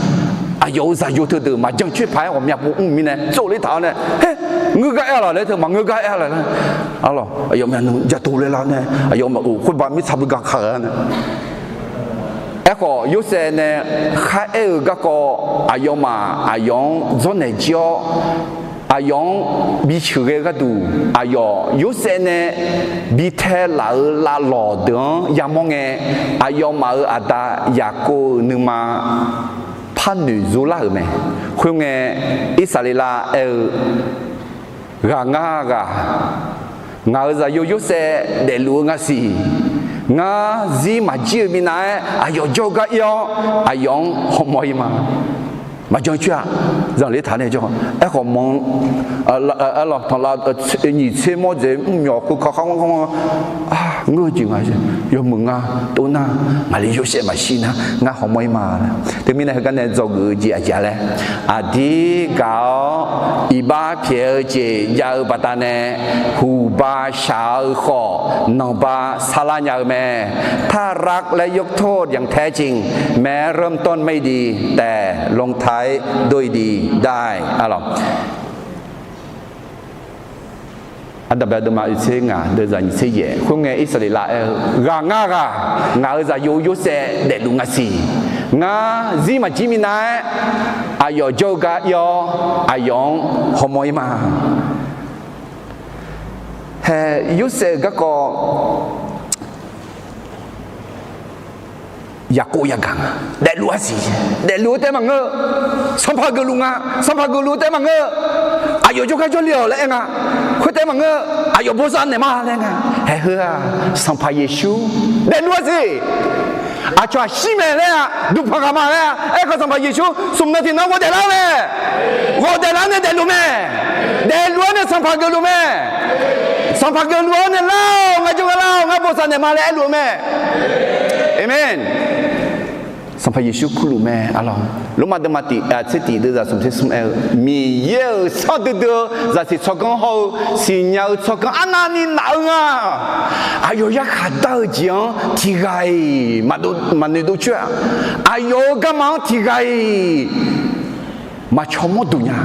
Aqyawf-euq zaqyo teudeuq maqjan coer paq-aer ghawqmya pov mr mirnae tsovler taq-awr nae, Her, ngeur gar aer-a laq laer teu maqngeur gar aer-a laq laer, arlawq, aqyawfmaf nmr ja tov ler lar nae, aqyawfmaf-euq khoerba mirtsaq beugar kaq-eu-a nae. Aerkhawf, Yorsaev nae kharaer-euq garkawv aqyawfmaf aqyawf-anr dzawrnaeq jir-awr, aqyawf-anr bi sheuqghae gharduq, aqyawf Yorsaev nae bi tae laf-euq lavlawq deuq-anr yamawr ngae, aqyawfmaf-euq aqda Yaqkov-euq nuima par noeq zov lar-euq mae. Khoerngae, Irsaqleqlav aer-eu, Ghaq ngar ghaq, ngaq-euq zaqyo Yorsaev daefluf-eu nga siq. Ngar zir maqjir-eu minav-aer aqyawf jawr-eu gar ir-awr, aqyawf-anr hawmawr ir ma. Maqjan coer-a. Zanqler taq nae jawr. Aerkhawf manq, arlawq, tanqlav nyiq tser mawr dzaeq mr myawq keuv kawv khar ngar, ngeur-eu jeq nga, yawmuiq nga, tov nar, ngaqli Yorsaev maqshir nar, ngar hawmawr ir ma. Teumirnae heugar nae dzawgeuf-eu jeq aqjeq-a laer, aqdir gaq-awr iqbax pyaeq-eu jeq jav-eu baqdanae, huqba shaq-eu khawf nanqba sarlar nya-eu mae. ถ้ารักและยกโทษอย่างแท้จริง แม้เริ่มต้นไม่ดี แต่ลงท้ายด้วยดีได้ Ardanqbae deuvma oeq tser ngaq deuvzaq nyiq tser yaeq. Khoerngae, Irsaqleqlav aer-eu, Ghaq ngar ghaq, ngaq-euq zaqyo Yorsaev daefluf nga siq. Ngar zir maqjir minav-aer aqyawf jawr-eu gar ir-awr, aqyawf-anr hawmawr ir ma. Hae, Yorsaev-euq garkawv Yaqkov yagaq nga. Daefluf-a siq. Daefluf-eu taef maqngeur. Sanqpaq geufluf nga. Sanqpaq geufluf-eu taef maqngeur. Aqyawf jawrgar jawrle-awq laer aer nga. Khoertaef maqngeur. Aqyawf bosav naeq ma laer nga. Haeheu-aq, Sanqpaq Yeqsur daefluf-a siq. Aqcawq aqshir mae laer-aq, duqpanq ghaq ma laer-aq, aerkhawf Sanqpaq Yeqsur smq nan tiqnan ghawq daeflar-eu mae. Ghawq daeflar nae daefluf mae. Daefluf-anr nae Sanqpaq geufluf mae. Sanqpaq geufluf-anr nae lar-awq, ngar jawrgar lar-awq, ngar bosav naeq ma laer aerluf-eu mae. Aqmeq. Sanqpaq Yeqsur kurluf mae, arlawq. Lormav deuvma tiq, tser tiq deuvzaq smq tser smr aer-eu, Miqyaer-euq sar duidui-eu zaqsiq tsawrganr hawr-eu siqnya-eu tsawrganr arnavni naf-eu nga. Aqyawf yarkhaq dar-eu jeq-anr tiqghaq-iq maqnoeqdov coer-aq, aqyawf-euq garma-anr tiqghaq-iq maqcawq mawrduq nya.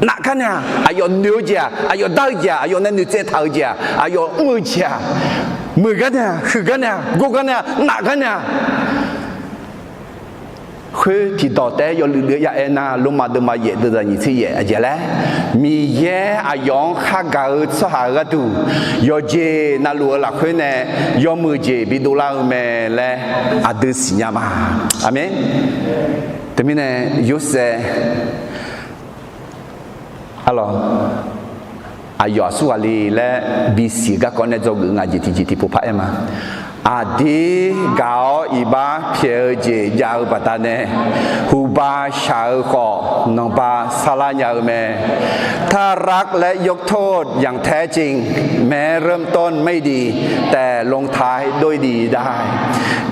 Nafgar nae-aq, aqyawf noeq-eu jeq-aq, aqyawf dar-eu jeq-aq, aqyawf nae noeqtsaev taq-eu jeq-aq, aqyawf mr-eu jeq-aq, muiq gar nae-aq, huiq gar nae-aq, gor gar nae-aq, nafgar nae-aq, khoer tiqdawq taef-aer yawluiv luiv ya aer nar, Lormav deuvma yaeq deuvzaq nyiq tser yaeq aqjeq laer, Miqyaer aqyawf-anr khargaq-eu tsawrhaq gharduq, yawqjeq navluf-eu lafkhoer nae yawmuiq jeq bidov lar-eu mae laer aqdui siqnya ma. Aqmeq. Teumirnae Yorsaev, arlawq, aqyawf aqsurghaq le laer bisiq-eu garkawv nae dzawgeuf nga jeq tiqjeq tiqpov paraer ma. Aqdir gaq-awr iqbax pyaeq-eu jeq jav-eu baqdanae, huqba shaq-eu khawf nanqba sarlar nya-eu mae. ถ้ารักและยกโทษอย่างแท้จริง แม้เริ่มต้นไม่ดี แต่ลงท้ายด้วยดีได้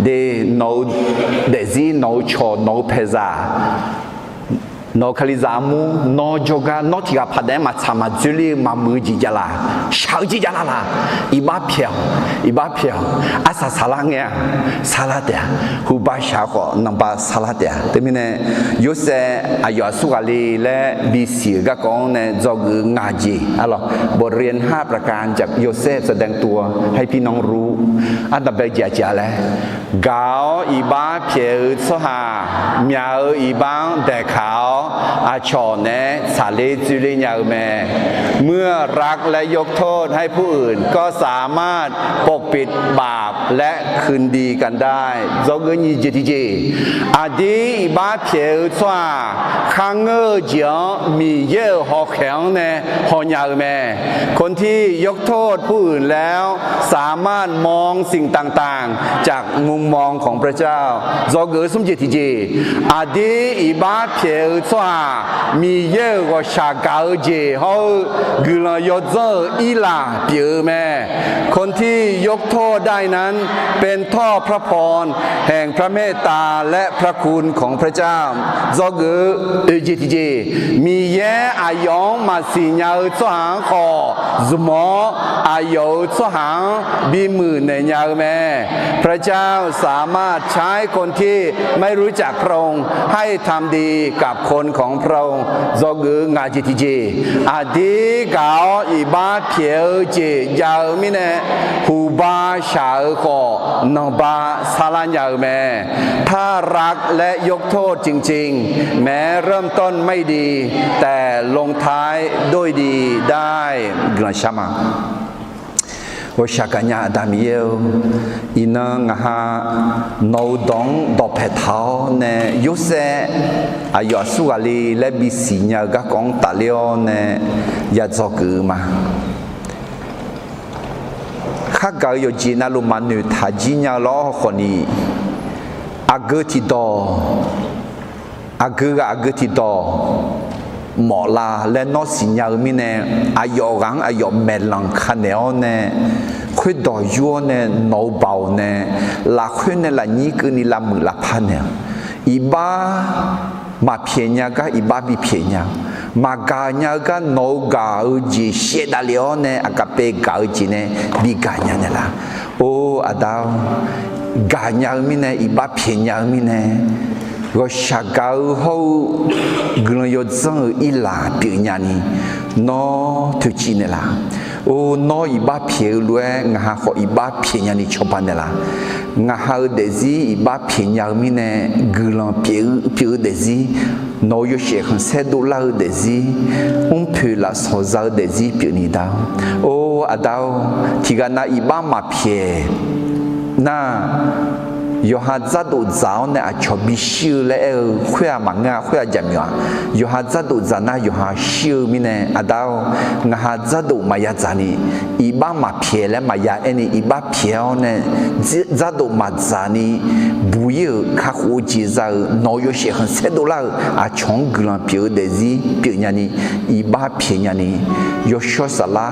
De, nawq-eu daefzir, nawq-eu cawq, nawq-eu paeqzaq, nawq-eu kalizaq armur, nawr jawrgar, nawr tiqghaq paqdaef-aer maqtsaq maqdzoerler-eu maqmuiq-eu jeq javlaf, shaq-eu jeq javlaf laf, iqbax pyaeq-awq, iqbax pyaeq-awq, arsaq saqlar ngae-aq, sarlar taef-a, huqba shaq-eu khawf nanqba sarlar taef-a. Teumirnae, Yorsaev aqyawf aqsurghaq le laer bisiq-eu garkawv-anr nae dzawgeuf-eu ngaq jeq, arlawq, บทเรียนห้าประการจากโยเซฟ แสดงตัวให้พี่น้องรู้ Ardanqbae jeq aqjeq-a laer, gaq-awr iqbax pyaeq-eu tsawrhaq, myaq-eu iqbax-anr daeqkaq-awr aqcawq naeq-aer tsaqler dzoerler nya-eu mae. เมื่อรักและยกโทษให้ผู้อื่น ก็สามารถปกปิดบาปและคืนดีกันได้ Dzawgeuf nyiq jeq tiqjeq, aqdir iqbax pyaeq-eu tsawrhaq kharngeur-eu jeq-anr Miqyaer-euq hawkhaeq-anr nae hawnya-eu mae. คนที่ยกโทษผู้อื่นแล้ว สามารถมองสิ่งต่างๆ จากมุมมองของพระเจ้า Dzawgeuf smr jeq tiqjeq, aqdir iqbax pyaeq-eu tsawrhaq Miqyaer-euq ghawqshaq gaq-eu jeq hawr-eu guiqlanq yawdzanr-euq irlaf pyeuf-eu mae. คนที่ยกโทษได้นั้นเป็นเพราะพระพรแห่งพระเมตตาและพระคุณของพระเจ้า Dzawgeuf oeq jeq tiqjeq, Miqyaer aqyawf-anr maqsiq nya-eu tsawrhaq-anr khawf zmq-awr, aqyawf-euq tsawrhaq-anr bimuiq naeq nya-eu mae. พระเจ้าสามารถใช้คนที่ไม่รู้จักพระองค์ให้ทำดีกับคนของพระองค์ Dzawgeuf ngaq jeq tiqjeq, aqdir gaq-awr iqbax pyaeq-eu jeq jav-eu mirnae, huqba shaq-eu khawf nanqba sarlar nya-eu mae. ถ้ารักและยกโทษจริงๆ แม้เริ่มต้นไม่ดี แต่ลงท้ายด้วยดีได้ Guiqlanq shar ma. Ghawqshaq gaqnya Aqda Miqyaer-eu, iqnan ngaq ha nawq-eu dawq-anr dawqpae taq-awr nae Yorsaev aqyawf aqsur ghaq le laer bisiq nya-eu garkawv-anr tafler-awr nae ya dzawgeuf-eu ma. Khargaq-eu yawqjeq navluf maqnoeq taq jir nya-eu lawr khawfni, aqgeu tiqdawq, aqgeu ghaq aqgeu tiqdawq mawf la laer nawr siqnya-eu mirnae, aqyawf ghaq-anr aqyawf maeqlanq ka naeq-awr nae, khoerdawq yur-awr nae nawq-eu baoq nae lafkhoer nae lafnyir keuvni lavmuiq lavpar naeq-awq. Iqbax maqpyaeq nya gar iqbax bipyaeq nya-awq. Maqgaq nya-eu gar nawq-eu gaq-eu jeq shaevdav lef-awr nae aqgaqpae gaq-eu jeq nae bigaq nya naeqlaf. Or Aqda-or, gaqnya-eu mirnae iqbax pyaeqnya-eu mirnae, ghawqshaq gaq-eu hawr-eu guiqlanq yawdzanr-eu irlaf pyeufnya ni nawr toeqciv naeqlaf. Or nawr iqbax pyaeq-eu lof-aer ngaq ha khawf iqbax pyaeqnya ni cawba naeqlaf. Ngaq ha-eu daefzir iqbax pyaeqnya-eu mirnae guiqlanq pyeuf-eu daefzir, nawq-eu yawshaef khanqsaer dovlar-eu daefzir, mrpoeq lafsawq za-eu daefzir pyeufni da-awr. Or Aqda-or, tiqghaq nav iqbax maqpyaeq nar, yawqha dzardof dzaq-awr nae aqcawq bishir-eu laer aer-eu khoer-aq maqngeur-a, khoer-aq jaqmyawf-a. Yawqha dzardof dzaq nar yawqha shir-eu mirnae, Aqda-or, ngaq ha dzardof maqya dzaq ni, iqbax maqpyaeq laer maqya aer ni, iqbax pyaeq-awr nae dzardof maqdzaq ni, buq-ir-euq kakhof-eu jeq za-euq nawq-eu yawshaef khanqsaer dovlar-euq aqcawq-anr guiqlanq pyeuf-eu daefzir pyeufnya ni, iqbax pyaeqnya ni, yawshawr saflar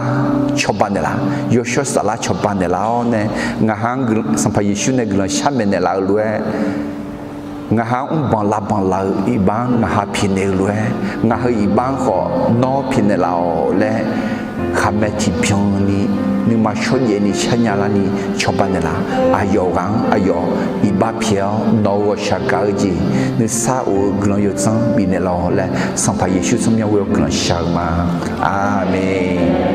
cawba naeqlaf. Yawshawr saflar cawba naeqlaf-awr nae, ngaq ha-anr Sanqpaq Yeqsur nae guiqlanq sharmaeq naeqlaf-eu lof-aer, ngaq ha-anr mrbanq lavbanq laf-eu iqbax-anr ngaq ha pyaeqnaeq-eu lof-aer, ngaq heu iqbax-anr khawf nawr pyaeqnaeq laf-awq laer, khaqmae tiqbyan ni nuima shawrjaev ni sharnya larni cawba naeqlaf. Aqyawf ghaq-anr aqyawf iqbax pyaeq-awr nawq-eu ghawqshaq gaq-eu jeq nuisar of-eu guiqlanq yawdzanr bifnaeq laf-awq laer, Sanqpaq Yeqsur tsawrmyanr ghoe-awr guiqlanq shaq-eu ma. Aqmeq.